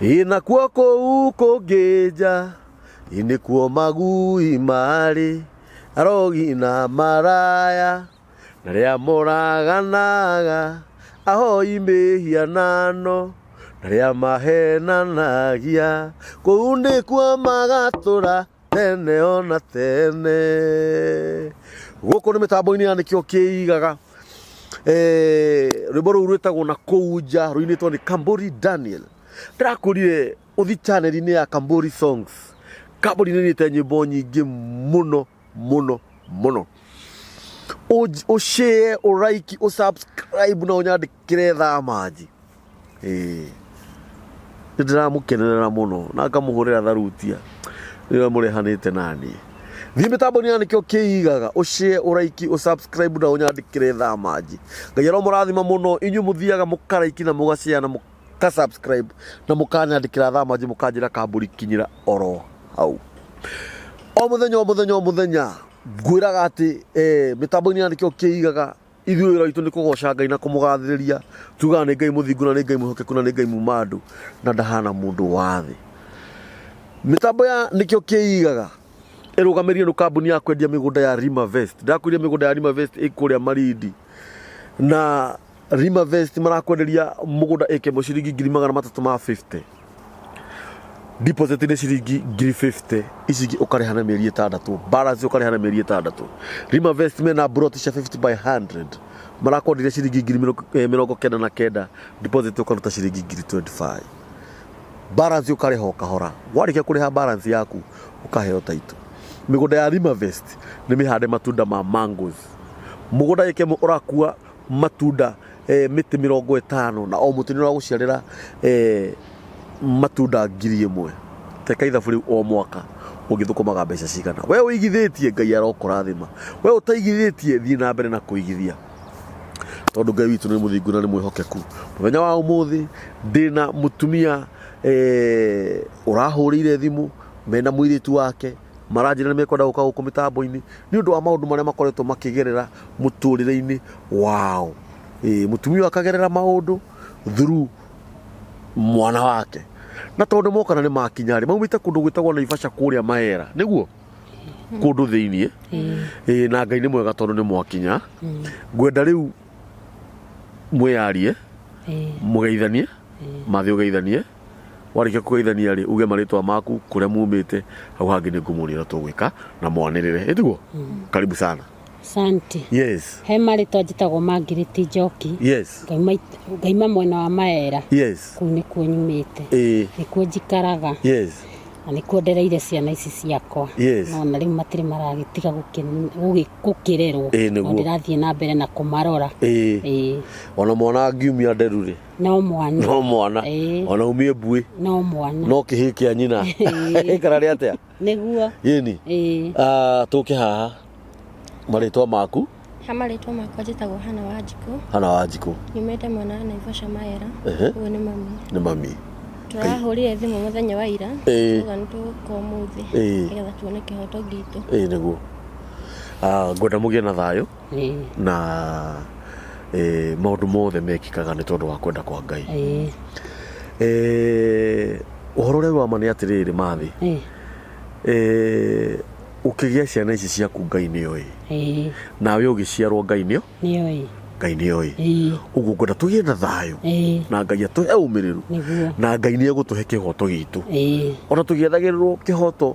Ĩ nakuo kũu kũngĩ nja, ĩ nĩkuo magui marĩ, arogi na maraya, na arĩa moraganaga, ahoi mĩhianano, na arĩa mahenanagia, kũu nĩkuo magatũra tene ona tene. Gũkũ nĩ mĩtambo-inĩ ya nĩkĩo kĩigaga. Rwĩmbo rũu rwĩtagwo na kũu nja rũinĩtwo nĩ Kamburi Daniel. Ndĩrakwĩrire ũthi channel-inĩ ya Kamburi Songs. Kamburi nĩ ĩinĩte nyĩmbo nyingĩ mũno mũno mũno. Ũshare, ũraiki, ũsubscribe na ũnyandĩkĩre thamanji. Ĩĩ. Nĩ ndĩramũkenerera mũno na ngamũhũrĩra tharutia rĩrĩa mũrehanĩte naniĩ. Thiĩ mĩtambo-inĩ ya nĩkĩo kĩigaga, ũshare, ũraiki, ũsubscribe na ũnyandĩkĩre thamanji. Ngai aromũrathima mũno inyuĩ mũthiaga mũkaraiki na mũgashare na mũkasubscribe na mũkanyandĩkĩra thamanji mũkanjĩra kambũri kinyĩra oro hau. O mũthenya o mũthenya o mũthenya ngwĩraga atĩ mĩtambo-inĩ ya nĩkĩo kĩigaga. Ithuĩ wĩra witũ nĩ kũgoca Ngai na kũmũgathĩrĩria. Tugaga nĩ Ngai mũthingu na nĩ Ngai mwĩhokeku na nĩ Ngai muma andũ na ndahana mũndũ wa thĩ. Mĩtambo ya nĩkĩo kĩigaga ĩrũgamĩrĩirwo nĩ kambuni ya kwendia mĩgũnda ya Rimavest. Ndakwĩrire mĩgũnda ya Rimavest ĩ kũrĩa Malindi na Rimavest marakwenderia mũgũnda ĩka ĩmwe ciringi 350,000. Deposit nĩ ciringi 50,000, ici ingĩ ũkarĩha na mĩeri ĩtandatũ, balance ũkarĩha na mĩeri ĩtandatũ. Rimavest mena mburoti cia 50 by 100 marakwenderia ciringi 99,000, deposit ũkaruta ciringi 25,000. Balance ũkarĩha o kahora, warĩkia kũrĩha balance yaku ũkaheo title. Mĩgũnda ya Rimavest nĩ mĩhande matunda ma mangoes. Mũgũnda ĩka ĩmwe ũrakua matunda mĩtĩ 50 na o mũtĩ nĩ ũragũciarĩra matunda 1,000. Teka ithabu rĩu o mwaka ũngĩthũkũmaga mbeca cigana. We ũigithĩtie Ngai arokũrathima, we ũtaigithĩtie thiĩ na mbere na kũigithia tondũ Ngai witũ nĩ mũthingu na nĩ mwĩhokeku. Mũthenya wa ũmũthĩ ndĩna mũtumia ũrahũrĩire thimũ mena mũirĩtu wake maranjĩra nĩ mekwenda gũka gũkũ mĩtambo-inĩ nĩ ũndũ wa maũndũ marĩa makoretwo makĩgerera mũtũrĩre-inĩ wao. Ĩĩ mũtumia ũyũ akagerera maũndũ through mwana wake. Na tondũ moka na nĩ makinya rĩ, maumĩte kũndũ gwĩtagwo Naivasha kũrĩa Maera, nĩguo? Kũndũ thĩiniĩ. Ĩĩ na Ngai nĩ mwega tondũ nĩ mwakinya. Ngwenda rĩu mwĩyarie, mũgeithanie, mathiĩ ũgeithanie. Warĩkia kũgeithania rĩ, uge marĩtwa maku, kũrĩa mumĩte, hau hangĩ nĩ ngũmũria ũrĩa tũgwĩka na mwanĩrĩre. Ĩ tiguo? Karibu sana. Asante. Yes. He marĩtwa njĩtagwo Margaret Njoki. Yes. Ngauma ngaima mwena wa Maera. Yes. Kũu nĩkuo nyumĩte. Ĩĩ. Nĩkuo njikaraga. Yes. Na nĩkuo ndereire ciana ici ciakwa. Yes. No na rĩu matirĩ maragĩtiga gũkĩrerwo. Ĩĩ, nĩguo. No ndĩrathiĩ na mbere na kũmarora. Ĩĩ. Ĩĩ. Ona mwana angiumia nderu rĩ. No mwana. No mwana. Ĩĩ. Ona umie mbuĩ. No mwana. No kĩhĩ kĩa nyina. Ĩĩ. Kana rĩ atĩa? Nĩguo. Ĩni. Ĩĩ. Ah, tũke haha. Marĩtwa maku? Ha marĩtwa makwa njĩtagwo Hana Wanjikũ. Hana Wanjikũ. Nyumĩte mwena wa Naivasha Maera. Ehe. Ũyũ nĩ mami. Nĩ mami. Tũrahũrire thimũ mũthenya wa ira. Ĩĩ. Tuga nĩ tũgũka ũmũthĩ. Ĩĩ. Nĩgetha tuone kĩhoto gitũ. Ĩĩ nĩguo. Ah, ngwenda mũgĩe na thayũ. Ĩĩ. Na maũndũ mothe mekĩkaga nĩ tondũ wa kwenda kwa Ngai. Ĩĩ. Ũhoro ũrĩa wa ma nĩ atĩrĩrĩ Mathi. Ĩĩ. Ũkĩgĩa ciana ici ciaku Ngai nĩoĩ. Ĩĩ. Nawe ũgĩciarwo Ngai nĩo? Nĩoĩ. Ngai nĩoĩ. Ĩĩ. Ũguo ngwenda tũgĩe na thayũ. Ĩĩ. Na Ngai atũhe ũmĩrĩru. Nĩguo. Na Ngai nĩ egũtũhe kĩhoto gitũ. Ĩĩ. Ona tũgĩethagĩrĩrwo kĩhoto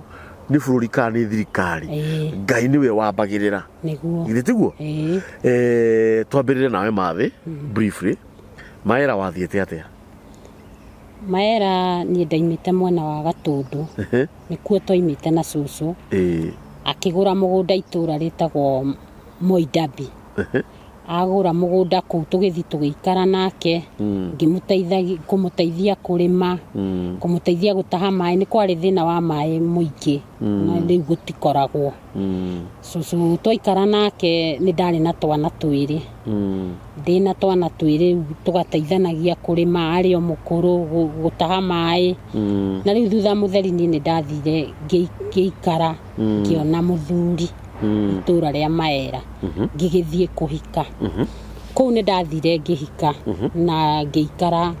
nĩ bũrũri kana nĩ thirikari. Ĩĩ. Ngai nĩwe wambagĩrĩra. Nĩguo. Githĩ tiguo? Ĩĩ. Twambĩrĩre nawe Mathĩ briefly. Maera wathiĩte atĩa? Maera niĩ ndaimĩte mwena wa Gatũndũ. Nĩkuo twaimĩte na cũcũ. Ĩĩ. Akĩgũra mũgũnda itũra rĩtagwo Moi Derby. Agũra mũgũnda kũu tũgĩthiĩ tũgĩikara nake, ngĩmũteithagia kũmũteithia kũrĩma, kũmũteithia gũtaha maĩ, nĩ kwarĩ thĩna wa maĩ mũingĩ, na rĩu gũtikoragwo. Cũcũ twaikara nake nĩ ndarĩ na twana twĩrĩ, ndĩna twana twĩrĩ tũgateithanagia kũrĩma, arĩ o mũkũrũ gũtaha maĩ, na rĩu thutha mũtheri niĩ nĩ ndathire ngĩikara ngĩona mũthuri itũra rĩa Maera, ngĩgĩthiĩ kũhika. Kũu nĩ ndathire ngĩhika na ngĩikara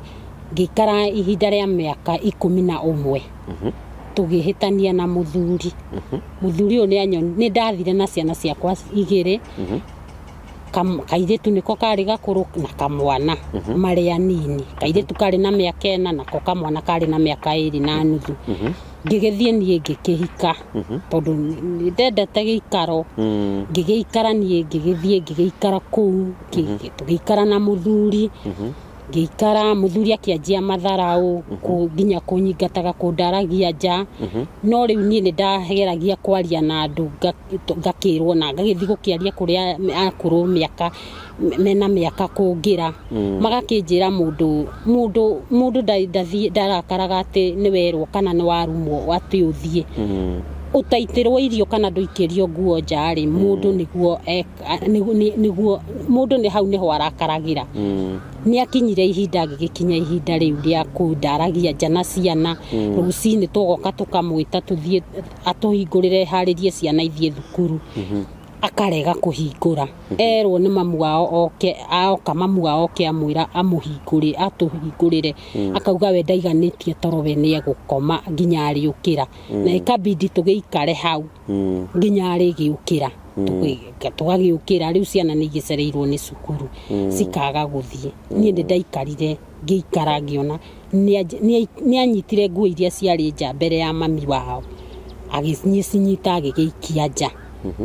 Ngĩikara ihinda rĩa mĩaka 11. Tũgĩhĩtania na mũthuri. Mũthuri ũyũ nĩ ndathire na ciana ciakwa igĩrĩ. Kairĩtu nĩko karĩ gakũrũ na kamwana marĩ anini. Kairĩtu karĩ na mĩaka 4 nako kamwana karĩ na mĩaka 2.5. Ngĩgĩthiĩ niĩ ngĩkĩhika tondũ nĩ ndendete gĩikaro. Ngĩgĩikara niĩ ngĩgĩthiĩ ngĩgĩikara kũu, tũgĩikara na mũthuri. Ngĩikara mũthuri akĩanjia matharaũ nginya kũnyingataga kũndaragia nja. No rĩu niĩ nĩ ndageragia kwaria na andũ ngakĩrwo na ngagĩthiĩ gũkĩaria kũrĩa akũrũ mĩaka mena mĩaka kũngĩra. Magakĩnjĩra mũndũ ndarakaraga atĩ nĩ werwo kana nĩ warumwo atĩ ũthiĩ. Ũtaitĩrwo irio kana ndũikĩrio nguo nja rĩ, mũndũ nĩguo mũndũ nĩ hau nĩho arakaragĩra. Nĩ akinyire ihinda agĩgĩkinya ihinda rĩu rĩa kũndaragia nja na ciana. Rũcinĩ tũgoka tũkamwĩta tũthiĩ atũhingũrĩre harĩrie ciana ithiĩ thukuru. Akarega kũhingũra. Erwo nĩ mamu wao oke, aoka mamu wao oke amwĩra amũhingũrĩre, atũhingũrĩre. Akauga we ndaiganĩtie toro we nĩ egũkoma nginya arĩũkĩra. Na ĩkabidi tũgĩikare hau nginya arĩgĩũkĩra. Tũgagĩũkĩra rĩu ciana nĩ igĩcereirwo nĩ cukuru cikaga gũthiĩ. Niĩ nĩ ndaikarire ngĩikara ngĩona nĩ anyitire nguo iria ciarĩ nja mbere ya mami wao, agĩcinyita agĩgĩikia nja.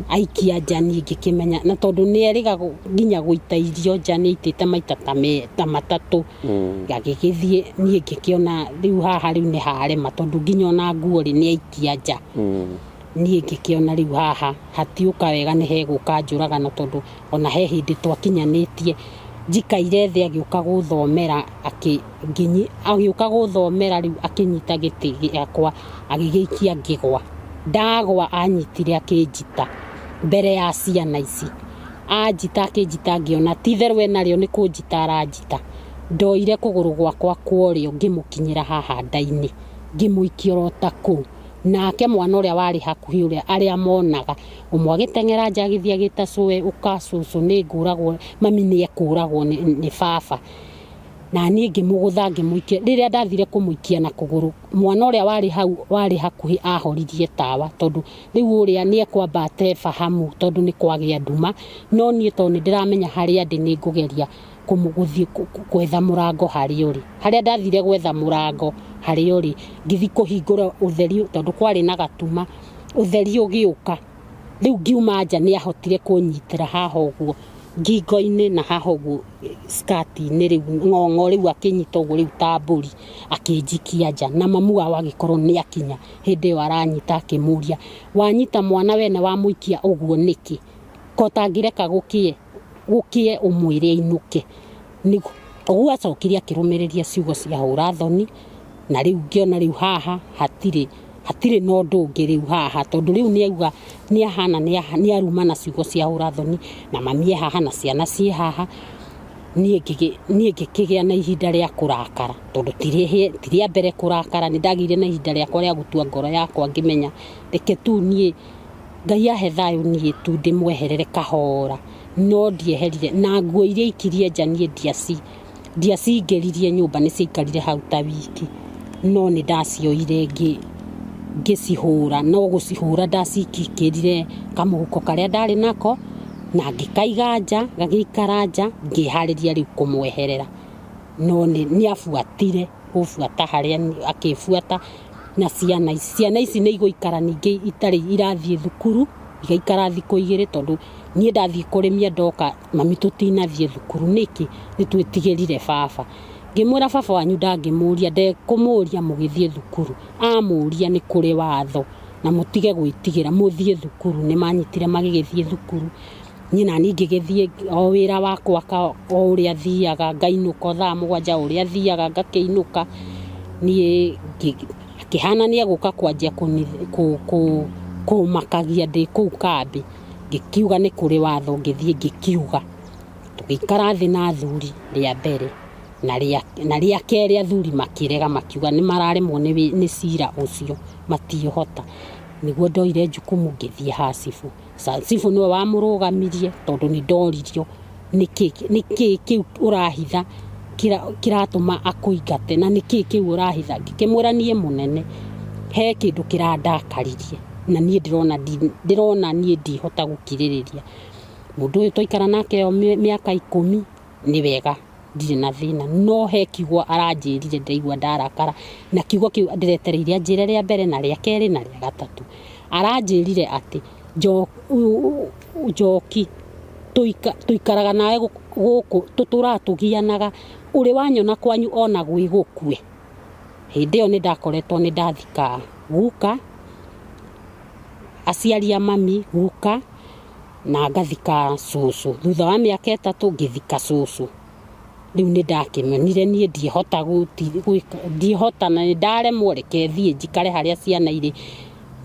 Aikia nja niĩ ngĩkĩmenya, na tondũ nĩ erĩga nginya gũita irio nja nĩ aitĩte maita ta matatũ. Agĩgĩthiĩ niĩ ngĩkĩona rĩu haha rĩu nĩ harema tondũ nginya ona nguo rĩ nĩ aikia nja. Niĩ ngĩkĩona rĩu haha hatiũka wega nĩ hegũka njũragano tondũ ona he hĩndĩ twakinyanĩtie njikaire thĩ agĩũka gũthomera agĩũka gũthomera rĩu akĩnyita gĩtĩ gĩakwa agĩgĩikia ngĩgwa. Ndagwa anyitire akĩnjita mbere ya ciana ici. Anjita akĩnjita ngĩona ti itherũ enarĩo nĩ kũnjita aranjita. Ndoire kũgũrũ gwakwa kwa ũrĩo ngĩmũkinyĩra haha nda-inĩ ngĩmũikia oro ta kũu. Nake mwana ũrĩa warĩ hakuhĩ ũrĩa arĩa monaga ũmwe agĩteng'era nja agĩthiĩ agĩta cũwe, ũka cũcũ nĩ ngũragwo, mami nĩ ekũragwo nĩ baba. Na niĩ ngĩmũgũtha ngĩmũikia, rĩrĩa ndathire kũmũikia na kũgũrũ, mwana ũrĩa warĩ hau warĩ hakuhĩ ahoririe tawa tondũ rĩu ũrĩa nĩ ekwamba ate fahamu tondũ nĩ kwagĩa nduma, no niĩ tondũ nĩ ndĩramenya harĩa ndĩ nĩ ngũgeria gũthiĩ gwetha mũrango harĩa ũrĩ. Harĩa ndathire gwetha mũrango harĩa ũrĩ, ngĩthiĩ kũhingũra ũtheri tondũ kwarĩ na gatuma, ũtheri ũgĩũka. Rĩu ngiuma nja nĩ ahotire kũnyitĩra haha ũguo ngingo-inĩ na haha ũguo skirt-inĩ rĩu ng'ong'o rĩu akĩnyita ũguo rĩu ta mbũri akĩnjikia nja. Na mamu wao agĩkorwo nĩ akinya hĩndĩ ĩyo aranyita akĩmũria, wanyita mwana we na wamũikia ũguo nĩkĩ? Ko ũtangĩreka gũkĩe gũkĩe ũmwĩre ainũke. Ũguo acokire akĩrũmĩrĩria ciugo cia hũra thoni na rĩu ngĩona rĩu haha hatirĩ hatirĩ na ũndũ ũngĩ rĩu haha tondũ rĩu nĩ auga nĩ ahana nĩ aruma na ciugo cia hũra thoni na mami e haha na ciana ciĩ haha. Niĩ ngĩkĩgĩa na ihinda rĩa kũrakara tondũ ti rĩa mbere kũrakara, nĩ ndagĩire na ihinda rĩakwa rĩa gũtua ngoro yakwa ngĩmenya reke tu niĩ Ngai ahe thayũ niĩ tu ndĩmweherere kahora, no ndieherire na nguo iria aikirie nja niĩ ndiacingĩririe nyũmba nĩ ciaikarire hau ta wiki, no nĩ ndacioire ngĩcihũra, no gũcihũra ndacikĩrire kamũhuko karĩa ndarĩ nako na ngĩkaiga nja, gagĩikara nja ngĩharĩria rĩu kũmweherera. No nĩ abuatire gũbuata harĩa akĩbuata na ciana ici. Ciana ici nĩ igũikara ningĩ itarĩ irathiĩ thukuru, igaikara thikũ igĩrĩ tondũ niĩ ndathiĩ kũrĩmia ndoka mami tũtinathiĩ thukuru nĩkĩ? Nĩ twĩtigĩrire baba. Ngĩmwĩra baba wanyu ndangĩmũria, ndekũmũria mũgĩthiĩ thukuru, amũria nĩ kũrĩ watho na mũtige gwĩtigĩra mũthiĩ thukuru. Nĩ manyitire magĩgĩthiĩ thukuru, niĩ naniĩ ngĩgĩthiĩ o wĩra wakwa o ũrĩa thiaga ngainũka o thaa 7 o ũrĩa thiaga ngakĩinũka. Niĩ akĩhana nĩ egũka kwanjia kũmakagia ndĩ kũu kambĩ, ngĩkiuga nĩ kũrĩ watho ngĩthiĩ ngĩkiuga. Tũgĩikara thĩ na athuri rĩa mbere na rĩa kerĩ athuri makĩrega makiuga nĩ mararemwo nĩ cira ũcio matiũhota. Nĩguo ndoire jukumu ngĩthiĩ ha cibũ. Cibũ nĩwe wamũrũgamirie tondũ nĩ ndoririo nĩkĩ kĩu ũrahitha Kĩratũma akũingate na nĩkĩ kĩu ũrahitha? Ngĩkĩmwĩra niĩ mũnene he kĩndũ kĩrandakaririe na niĩ ndĩrona ndĩrona niĩ ndihota gũkirĩrĩria. Mũndũ ũyũ twaikara nake o mĩaka 10 nĩ wega ndirĩ na thĩna, no he kiugo aranjĩrire ndĩraigua ndarakara, na kiugo kĩu ndĩretereire anjĩre rĩa mbere na rĩa kerĩ na rĩa gatatũ. Aranjĩrire atĩ Njoki tũikaraga nawe gũkũ tũtũraga tũgianaga, ũrĩ wanyona kwanyu ona gwĩ gũkue? Hĩndĩ ĩyo nĩ ndakoretwo nĩ ndathika guka, aciari a mami, guka na ngathika cũcũ. Thutha wa mĩaka 3 ngĩthika cũcũ. Rĩu nĩ ndakĩmenire niĩ ndiĩhota gwĩka, ndiĩhota na nĩ ndaremwo reke thiĩ njikare harĩa ciana irĩ.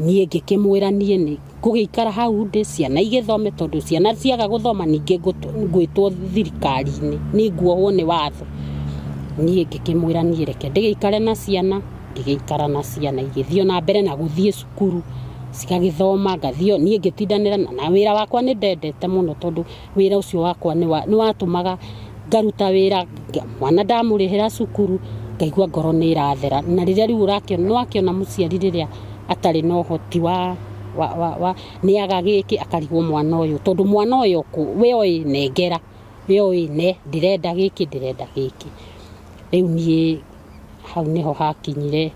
Niĩ ngĩkĩmwĩra niĩ nĩ ngũgĩikara hau ndĩ ciana igĩthome tondũ ciana ciaga gũthoma ningĩ ngwĩtwo thirikari-inĩ, nĩ nguohwo nĩ watho. Niĩ ngĩkĩmwĩra niĩ reke ndĩgĩikare na ciana, ngĩgĩikara na ciana igĩthiĩ ona mbere na gũthiĩ cukuru, cigagĩthoma ngathiĩ, niĩ ngĩtindanĩra na wĩra wakwa nĩ ndendete mũno tondũ wĩra ũcio wakwa nĩ watũmaga ngaruta wĩra, mwana ndamũrĩhĩra cukuru ngaigua ngoro nĩ ĩrathera. Na rĩrĩa rĩu ũrakĩona, nĩ wakĩona mũciari rĩrĩa atarĩ na ũhoti wa nĩ aga gĩkĩ akarigwo mwana ũyũ, tondũ mwana ũyũ we oĩ nengera, we oĩ ne ndĩrenda gĩkĩ ndĩrenda gĩkĩ. Rĩu niĩ hau nĩho hakinyire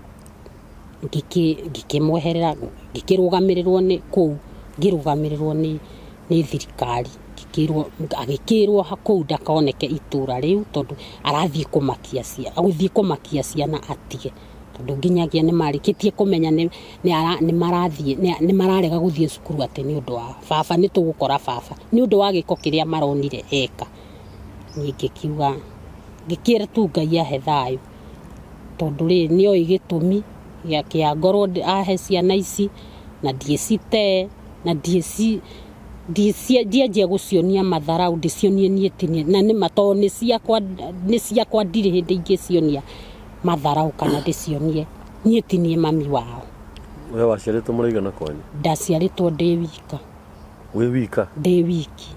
ngĩkĩmweherera, ngĩkĩrũgamĩrĩrwo nĩ kũu, ngĩrũgamĩrĩrwo nĩ thirikari, agĩkĩrwo kũu ndakoneke itũra rĩu tondũ arathiĩ kũmakia ciana, agũthiĩ kũmakia ciana atige. Tondũ nginyagia nĩ marĩkĩtie kũmenya nĩ marathiĩ, nĩ mararega gũthiĩ cukuru atĩ nĩ ũndũ wa baba, nĩ tũgũkora baba, nĩ ũndũ wa gĩko kĩrĩa maronire eka. Niĩ ngĩkiuga, ngĩkĩra tu Ngai ahe thayũ, tondũ rĩ nĩ oĩ gĩtũmi kĩa ngorwo ahe ciana ici na ndiĩcitee na ndianjia gũcionia matharaũ ndĩcionie niĩ ti niĩ, na nĩma tondũ nĩ ciakwa ndirĩ hĩndĩ ingĩcionia matharaũ kana ndĩcionie niĩ ti niĩ mami wao. We waciarĩtwo mũrĩ aigana kwanyu? Ndaciarĩtwo ndĩ wika. Wĩ wika? Ndĩ wiki.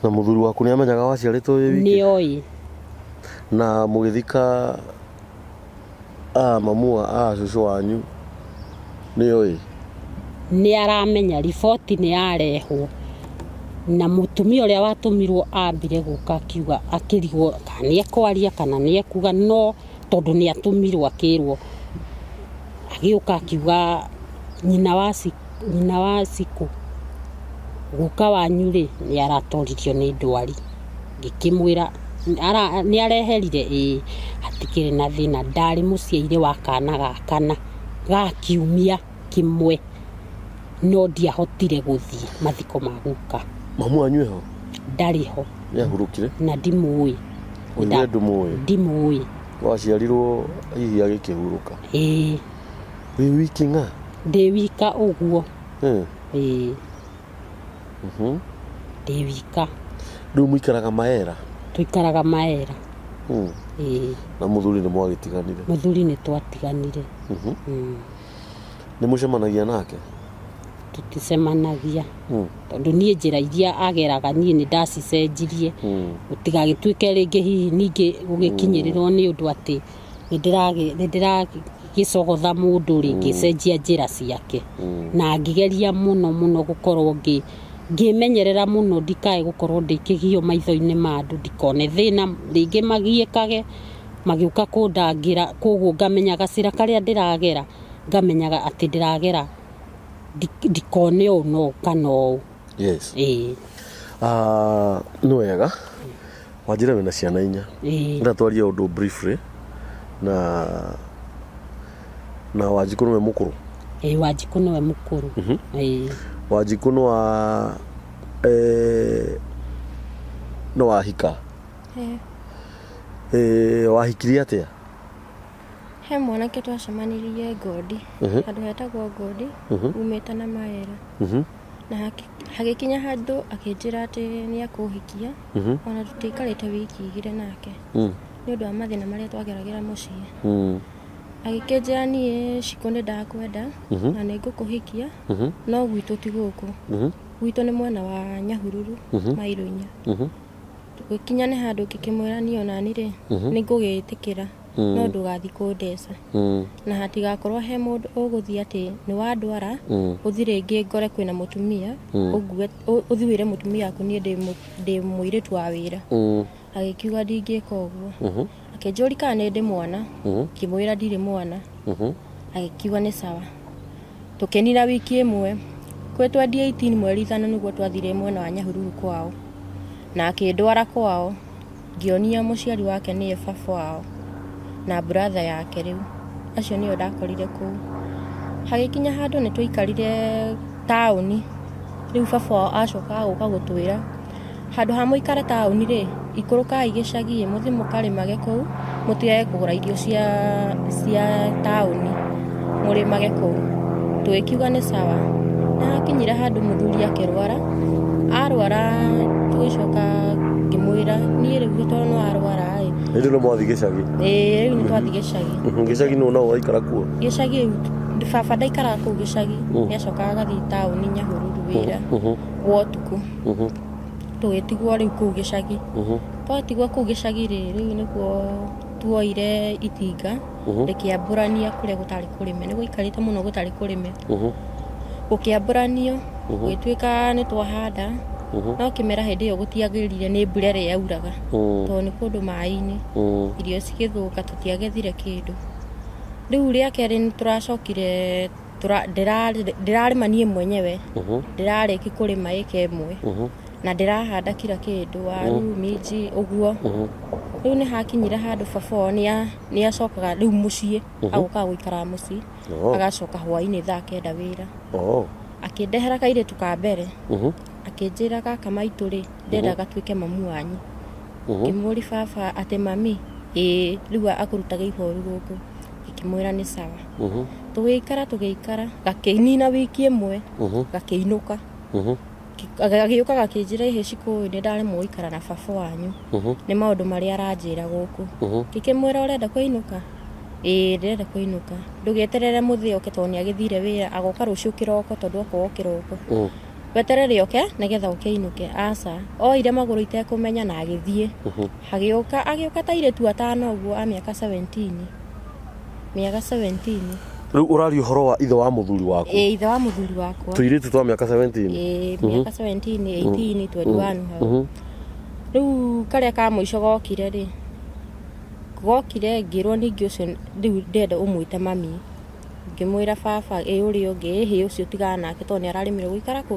Na mũthuri waku nĩ amenyaga waciarĩtwo wĩ wiki? Nĩ oĩ. Na mũgĩthika a mamu wa a cũcũ wanyu nĩ oĩ? Nĩ aramenya, riboti nĩ yarehwo na mũtumia ũrĩa watũmirwo ambire gũka akiuga akĩrigwo kana nĩ ekwaria kana nĩ ekuga no tondũ nĩ atũmirwo akĩrwo, agĩũka akiuga nyina wa Cikũ, guka wanyu rĩ nĩ aratoririo nĩ ndwari. Ngĩkĩmwĩra nĩ areherire? Ĩĩ. Hatikĩrĩ na thĩna, ndarĩ mũciaire wa kana ga kana ga kiumia kĩmwe no ndiahotire gũthiĩ mathiko ma guka. Mamu wanyu eho? Ndarĩ ho. Nĩ ahurũkire? Na ndimũĩ. We ndũmũĩ? Ndimũĩ. Waciarirwo hihi agĩkĩhurũka? Ĩĩ. Wĩ wiki ng'a? Ndĩ wika ũguo. Ĩĩ. Ndĩ wika. Rĩu mũikaraga Maera? Tũikaraga Maera. Ĩĩ. Na mũthuri nĩ mwagĩtiganire? Mũthuri nĩ twatiganire. Nĩ mũcemanagia nake? Tũticemanagia. Tondũ niĩ njĩra iria ageraga niĩ nĩ ndacicenjirie. Gũtigagĩtuĩke rĩngĩ hihi ningĩ gũgĩkinyĩrĩrwo nĩ ũndũ atĩ nĩ ndĩragĩcogotha mũndũ rĩ, ngĩcenjia njĩra ciake. Na ngĩgeria mũno mũno gũkorwo ngĩmenyerera mũno ndikae gũkorwo ndĩ kĩgio maitho-inĩ ma andũ, ndikone thĩna rĩngĩ magiĩkage magĩũka kũndangĩra, koguo ngamenya gacĩra karĩa ndĩragera, ngamenyaga atĩ ndĩragera ndikone ũũ na ũũ kana ũũ. Yes. Ĩĩ. Ah, nĩ wega wanjĩra wĩna ciana inya. Ĩĩ. Ndĩrenda twarie ũndũ briefly na Wanjikũ nĩwe mũkũrũ? Ĩĩ, Wanjikũ nĩwe mũkũrũ. Ĩĩ. Wanjikũ nĩ wa nĩ wahika? Ĩĩ. Wahikirie atĩa? He mwanake twacemanirie Ngondi, handũ hetagwo Ngondi, umĩte na Maera. Na hagĩkinya handũ akĩnjĩra atĩ nĩ ekũhikia, ona tũtiaikarĩte wiki igĩrĩ nake, nĩ ũndũ wa mathĩna marĩa twageragĩra mũciĩ. Agĩkĩnjĩra niĩ Shiko nĩ ndakwenda na nĩ ngũkũhikia, no gwitũ ti gũkũ. Gwitũ nĩ mwena wa Nyahururu, mairo 4. Gũkinya nĩ handũ ngĩkĩmwĩra niĩ onani rĩ, nĩ ngũgĩtĩkĩra no ndũgathiĩ kũndeca na hatigakorwo he mũndũ ũgũthiĩ atĩ nĩ wandwara ũthiĩ rĩngĩ ngore kwĩna mũtumia ũngue ũthiĩ wĩre mũtumia waku niĩ ndĩ mũirĩtu wa wĩra. Agĩkiuga ndingĩka ũguo. Akĩnjũria kana nĩ ndĩ mwana, ngĩmwĩra ndirĩ mwana. Agĩkiuga nĩ sawa. Tũkĩnina wiki ĩmwe, kwĩ 2018 mweri ithano nĩguo twathire mwena wa Nyahururu kwao. Na akĩndwara kwao, ngĩonia mũciari wake nĩye baba wao na brother yake rĩu. Acio nĩo ndakorire kũu. Hagĩkinya handũ nĩ twaikarire taũni, rĩu baba wao acokaga gũka gũtwĩra Handũ ha mũikare taũni rĩ, ikũrũkai gĩcagi ĩ, mũthiĩ mũkarĩmage kũu, mũtigage kũgũra irio cia, cia taũni, mũrĩmage kũu. Tũgĩkiuga nĩ sawa. Nĩ hakinyire handũ mũthuri akĩrwara, arwara tũgĩcoka ngĩmwĩra niĩ rĩu tondũ nĩ warwara ĩ, Hĩndĩ ĩno mwathiĩ gĩcagi. ĩĩ rĩu nĩ twathiĩ gĩcagi. Gĩcagi nũ no ũraikara kuo? Gĩcagi rĩu baba ndaikaraga kũu gĩcagi, nĩ acokaga agathiĩ taũni Nyahururu wĩra wa ũtukũ. Tũgĩtigwo rĩu kũu gĩcagi. Twatigwo kũu gĩcagi rĩ, rĩu nĩguo tuoire itinga rĩkĩambũrania kũrĩa gũtarĩ kũrĩme. Nĩ gwaikarĩte mũno gũtarĩ kũrĩme. Gũkĩambũranio, gũgĩtuĩka nĩ twahanda, no kĩmera hĩndĩ ĩyo gũtiagĩrire nĩ mbura ĩrĩa yauraga, tondũ nĩ kũndũ maĩ-inĩ. Irio cigĩthũka tũtiagethire kĩndũ. Rĩu rĩa kerĩ nĩ tũracokire ndĩrarĩma niĩ mwenyewe ndĩrarĩki kũrĩma ĩka ĩmwe na ndĩrahanda kila kĩndũ waru minji ũguo rĩu nĩ hakinyire handũ baba wao nĩ acokaga rĩu mũciĩ agokaga gũikara mũciĩ Oh. agacoka hwainĩ thaa kenda wĩra Oh. akĩndehera kairĩtu ka mbere akĩnjĩra gaka maitũ rĩ ndĩrenda gatuĩke mamu wanyu ngĩmũri baba atĩ mami ĩĩ rĩu akũrutaga ihoru gũkũ ngĩkĩmwĩra nĩ sawa tũgĩikara tũgĩikara gakĩnina wiki ĩmwe gakĩinũka gagĩũka gakĩnjĩra ĩhĩ cikũ nĩ ndaremwo gũikara na baba wanyu nĩ maũndũ marĩa aranjĩra gũkũ ngĩkĩmwĩra ũrenda kũinũka ĩĩ ndĩrenda kũinũka ndũgeterere mũthĩ oke tondũ nĩ agĩthire wĩra agoka rũciũ kĩroko tondũ oka o kĩroko weterere oke nĩgetha ũke inũke aca oire magũrũ itekũmenya na agĩthiĩ agĩũka agĩũka ta airĩtu atano ũguo a mĩaka 17 mĩaka 17 Rĩu ũraria ũhoro wa ithe wa mũthuri waku. Ĩĩ ithe wa mũthuri wakwa. Tũirĩtu twa mĩaka 17. Ĩĩ mĩaka 17 18 21 hau. Rĩu karĩa ka mũico gokire rĩ, gokire ngĩrwo ningĩ ũcio rĩu ndĩrenda ũmwĩte mami. Ngĩmwĩra baba ĩ ũrĩa ũngĩ ĩhĩ ũcio tigana nake tondũ nĩ araremirwo gũikara kũ?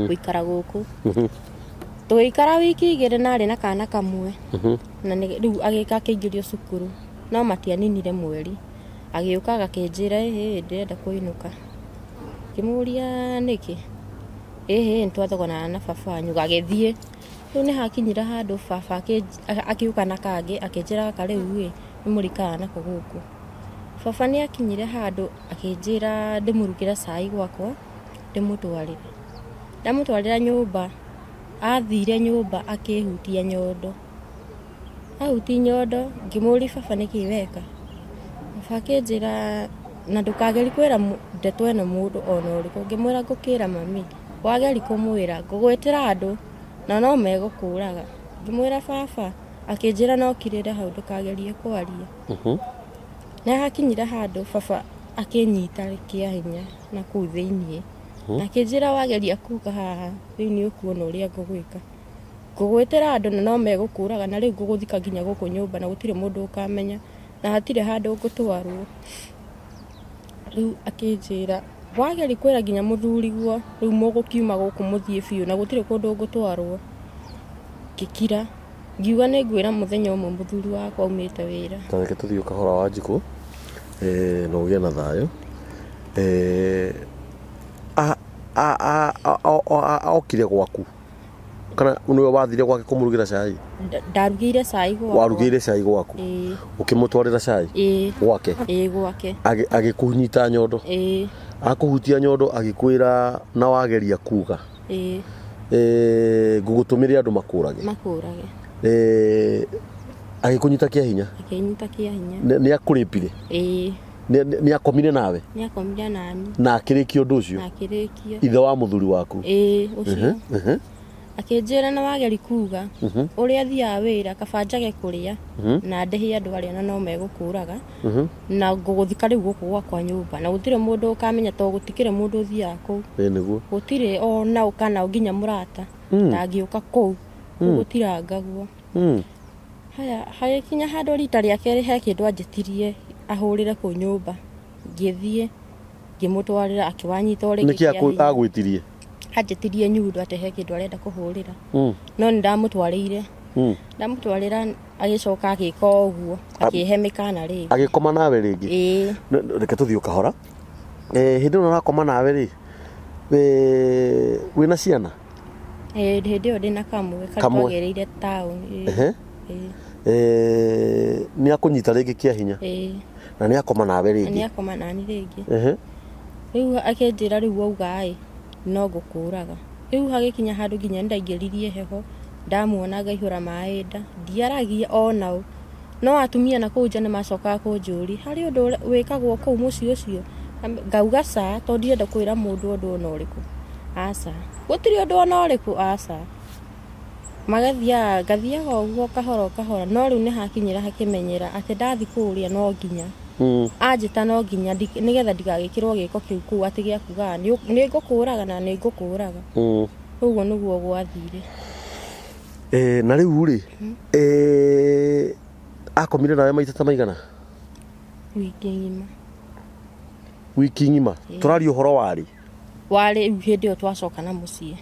Gũikara gũkũ. Tũgĩikara wiki igĩrĩ na arĩ na kana kamwe na rĩu agĩka akĩingĩrio cukuru no matianinire mweri. Agĩũka agakĩnjĩra ĩhĩ ndĩrenda kũinũka. Ngĩmũria nĩkĩ? Ĩhĩ nĩ twathogonana na baba wanyu. Gagĩthiĩ. Rĩu nĩ hakinyire handũ baba akĩũka na kangĩ akĩnjĩra gaka rĩu ĩ nĩ mũrĩikaraga nako gũkũ. Baba nĩ akinyire handũ akĩnjĩra ndĩmũrugĩre cai gwakwa ndĩmũtwarĩre. Ndamũtwarĩra nyũmba, athire nyũmba akĩhutia nyondo. Ahutia nyondo ngĩmũria baba nĩkĩ weka? Baba akĩnjĩra na ndũkagerie kwĩra ndeto ĩno mũndũ ona ũrĩkũ. Ngĩmwĩra ngũkĩra mami, wageria kũmwĩra ngũgwĩtĩra andũ na no megũkũraga. Ngĩmwĩra baba, akĩnjĩra no ũkirĩre hau ndũkagerie kwaria. Nĩ hakinyire handũ baba akĩnyita kĩa hinya na kũu thĩiniĩ na akĩnjĩra wageria kuga haha rĩu nĩ ũkuona ũrĩa ngũgwĩka. Ngũgwĩtĩra andũ na no megũkũraga na rĩu ngũgũthika nginya gũkũ nyũmba na gũtirĩ mũndũ ũkamenya na hatirĩ handũ ngũtwarwo. Rĩu akĩnjĩra wageria kwĩra nginya mũthuriguo rĩu mũgũkiuma gũkũ mũthiĩ biũ na gũtirĩ kũndũ ngũtwarwo. Ngĩkira ngiuga nĩ ngwĩra mũthenya ũmwe mũthuri wakwa aumĩte wĩra. Ta reke tũthiĩ o kahora Wanjikũ na ũgĩe na thayũ. Okire gwaku? Kana nĩwe wathire gwake kũmũrugĩra cai? Ndarugĩire cai gwakwa. Warugĩire cai gwaku? Ĩĩ. Ũkĩmũtwarĩra cai? Ĩĩ. Gwake? Ĩĩ gwake. Agĩkũnyita nyondo? Ĩĩ. Akũhutia nyondo agĩkwĩra na wageria kuga? Ĩĩ. Ngũgũtũmĩre andũ makũrage? Makũrage. Agĩkũnyita kĩa hinya? Akĩnyita kĩa hinya. Nĩ akũrĩpire? Ĩĩ. Nĩ akomire nawe? Nĩ akomire nani. Na akĩrĩkia ũndũ ũcio? Na akĩrĩkia. Ithe wa mũthuri waku? Ĩĩ, ũcio. Akĩnjĩra na wageri kuga ũrĩa thiaga wĩra kaba njage kũrĩa na ndĩhie andũ arĩa na no megũkũraga na ngũgũthika rĩu gũkũ gwakwa nyũmba na gũtirĩ mũndũ ũkamenya tondũ gũtikĩrĩ mũndũ ũthiaga kũu. Ĩĩ nĩguo. Gũtirĩ ona ũ kana ũ nginya mũrata ndangĩũka kũu, kũu gũtirangagwo. Haya, hagĩkinya handũ rita rĩa kerĩ he kĩndũ anjĩtirie ahũrĩre kũu nyũmba, ngĩthiĩ ngĩmũtwarĩra akĩwanyita o rĩngĩ Nĩkĩ kĩa hinya. agwĩtirie? Anjĩtirie nyundo atĩ he kĩndũ arenda kũhũrĩra no nĩ ndamũtwarĩire. Ndamũtwarĩra agĩcoka agĩka o ũguo, akĩhe mĩkana rĩngĩ. Agĩkoma nawe rĩngĩ? Ĩĩ. Reke tũthiĩ o kahora. Hĩndĩ ĩno arakoma nawe rĩ, wĩna ciana? Ĩĩ, hĩndĩ ĩyo ndĩna kamwe karĩa Kamwe. twagĩrĩire taũni. Ĩĩ. Ĩĩ. Nĩ akũnyita rĩngĩ kĩa hinya? Ĩĩ. Na nĩ akoma nawe Na rĩngĩ? nĩ akoma nani rĩngĩ. Rĩu akĩnjĩra rĩu wauga ĩ, no ngũkũraga. Rĩu hagĩkinya handũ nginya nĩ ndaingĩririe heho, ndamuona ngaihũra maĩ nda, ndiaragia ona ũ. No atumia na kũu nja nĩ macokaga kũnjũria, harĩ ũndũ wĩkagwo kũu mũciĩ ũcio? Ngauga ca, tondũ ndirenda kwĩra mũndũ ũndũ ona ũrĩkũ. Aca. Gũtirĩ ũndũ ona ũrĩkũ? Aca. Magathiaga, ngathiaga ũguo kahora o kahora, no rĩu nĩ hakinyĩra hakĩmenyera atĩ ndathiĩ kũrĩa no nginya anjĩta no nginya nĩgetha ndigagĩkĩrwo gĩko kĩu kũu atĩ gĩa kugaga nĩ ngũkũraga na nĩ ngũkũraga. Ũguo nĩguo gwathire. Na rĩu rĩ, akomire nawe maita ta maigana? Wiki ng'ima. Wiki ng'ima? Tũraria ũhoro warĩ? Warĩ rĩu hĩndĩ ĩyo twacoka na mũciĩ.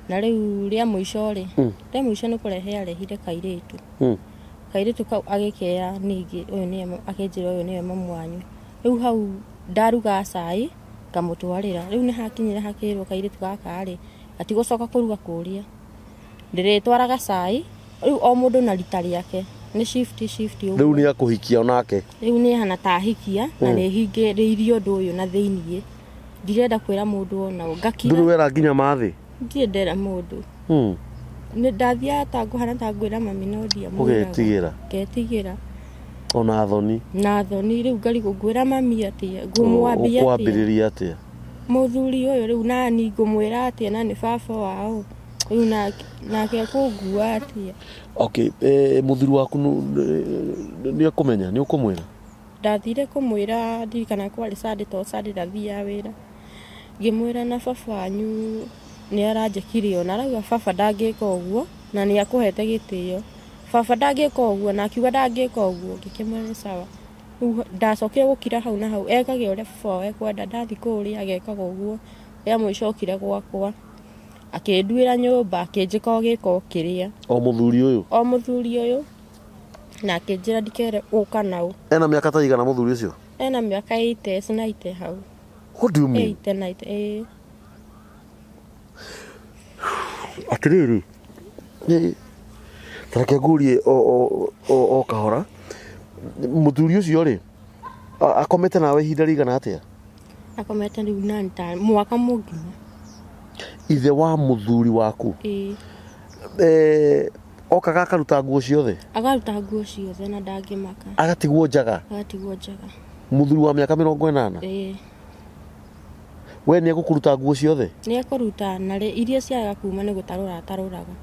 Na rĩu rĩa mũico rĩ, rĩa mũico nĩ kũrehe arehire kairĩtu. Kairĩtu kau agĩkera ningĩ ũyũ nĩwe, akĩnjĩra ũyũ nĩwe mamu wanyu. Rĩu hau ndaruga cai ngamũtwarĩra. Rĩu nĩ hakinyire hakĩrwo kairĩtu gaka rĩ, gatigũcoka kũruga kũrĩa. Ndĩrĩtwaraga cai, rĩu o mũndũ na rita rĩake. Nĩ shift shift ũguo. Rĩu nĩ akũhikia onake? Rĩu nĩ ahana ta ahikia na nĩ hingĩrĩirie ũndũ ũyũ na thĩiniĩ. Ndirenda kwĩra mũndũ ona ũ. Ngakira. Ndũrĩ wera nginya mathĩ? Ndirĩ ndera mũndũ. Nĩ ndathiaga ta ngũhana ta ngwĩra mami no ndiamwĩraga. Ũgetigĩra? Ngetigĩra. Ona thoni? Na thoni rĩu ngarigwo ngwĩra mami atĩa, ngũmwambia atĩa? Ũkwambĩrĩria atĩa? Mũthuri ũyũ rĩu nani ngũmwĩra atĩa na nĩ baba wao? Rĩu nake ekũngua atĩa? Okay, mũthuri waku nĩ ekũmenya, nĩ ũkũmwĩra? Ndathire kũmwĩra ndirikana kwarĩ Sunday tondũ Sunday ndathiaga wĩra. Ngĩmwĩra na baba wanyu nĩ aranjĩkire ũũ, na arauga baba ndangĩka ũguo na nĩ akũhete gĩtĩo. Baba ndangĩka ũguo na akiuga ndangĩka ũguo, ngĩkĩmwĩra nĩ sawa. Rĩu ndacokire gũkira hau na hau, ekage ũrĩa baba wao ekwenda, ndathiĩ kũrĩa agekaga ũguo. Rĩa mũico okire gwakwa, akĩnduĩra nyũmba, akĩnjĩka o gĩko kĩrĩa. O mũthuri ũyũ? O mũthuri ũyũ, na akĩnjĩra ndikere ũka na ũ. Ena mĩaka ta igana mũthuri ũcio? Ena mĩaka 80 na 90 hau. What do you mean? 80 na 90, ĩĩ. Atĩrĩrĩ, ta reke ngũrie o kahora, mũthuri ũcio rĩ, akomete nawe ihinda rĩigana atĩa? Akomete rĩu nani ta mwaka mũgima. Ithe wa mũthuri waku? Ĩĩ. Okaga akaruta nguo ciothe? Akaruta nguo ciothe na ndangĩmaka. Agatigwo njaga? Agatigwo njaga. Mũthuri wa mĩaka 80? Ĩĩ. We nĩ egũkũruta nguo ciothe? Nĩ ekũruta, na iria ciaga kuma nĩ gũtarũra atarũraga.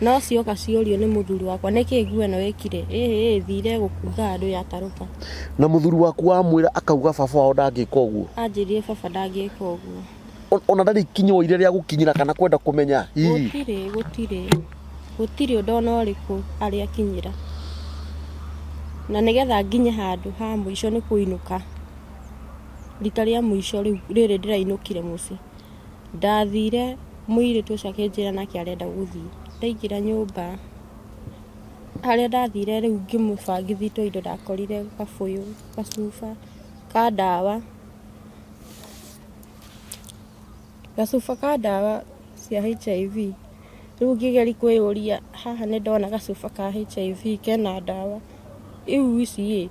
No cioka ciũrio nĩ mũthuri wakwa, nĩkĩ nguo ĩno ĩkire? Ĩhĩ, ĩthire gũkunga handũ yatarũka. Na mũthuri waku wamwĩra akauga baba wao ndangĩka ũguo? Anjĩrire baba ndangĩka ũguo. Ona ndarĩ ikinya oire rĩa gũkinyĩra kana kwenda kũmenya hihi? Gũtirĩ, gũtirĩ. Gũtirĩ ũndũ ona ũrĩkũ arĩ akinyĩra. Na nĩgetha nginye handũ ha mũico nĩ kũinũka. Rita rĩa mũico rĩu rĩrĩ ndĩrainũkire mũciĩ, ndathire mũirĩtu ũcio akĩnjĩra nake arenda gũthiĩ. Ndaingĩra nyũmba, harĩa ndathire rĩu ngĩmũbangithia tũindo ndakorire gabũyũ, gacuba ka ndawa, gacuba ka ndawa cia HIV. Rĩu ngĩgeria kwĩyũria haha nĩ ndona gacuba ka HIV kena ndawa, rĩu ici ĩ,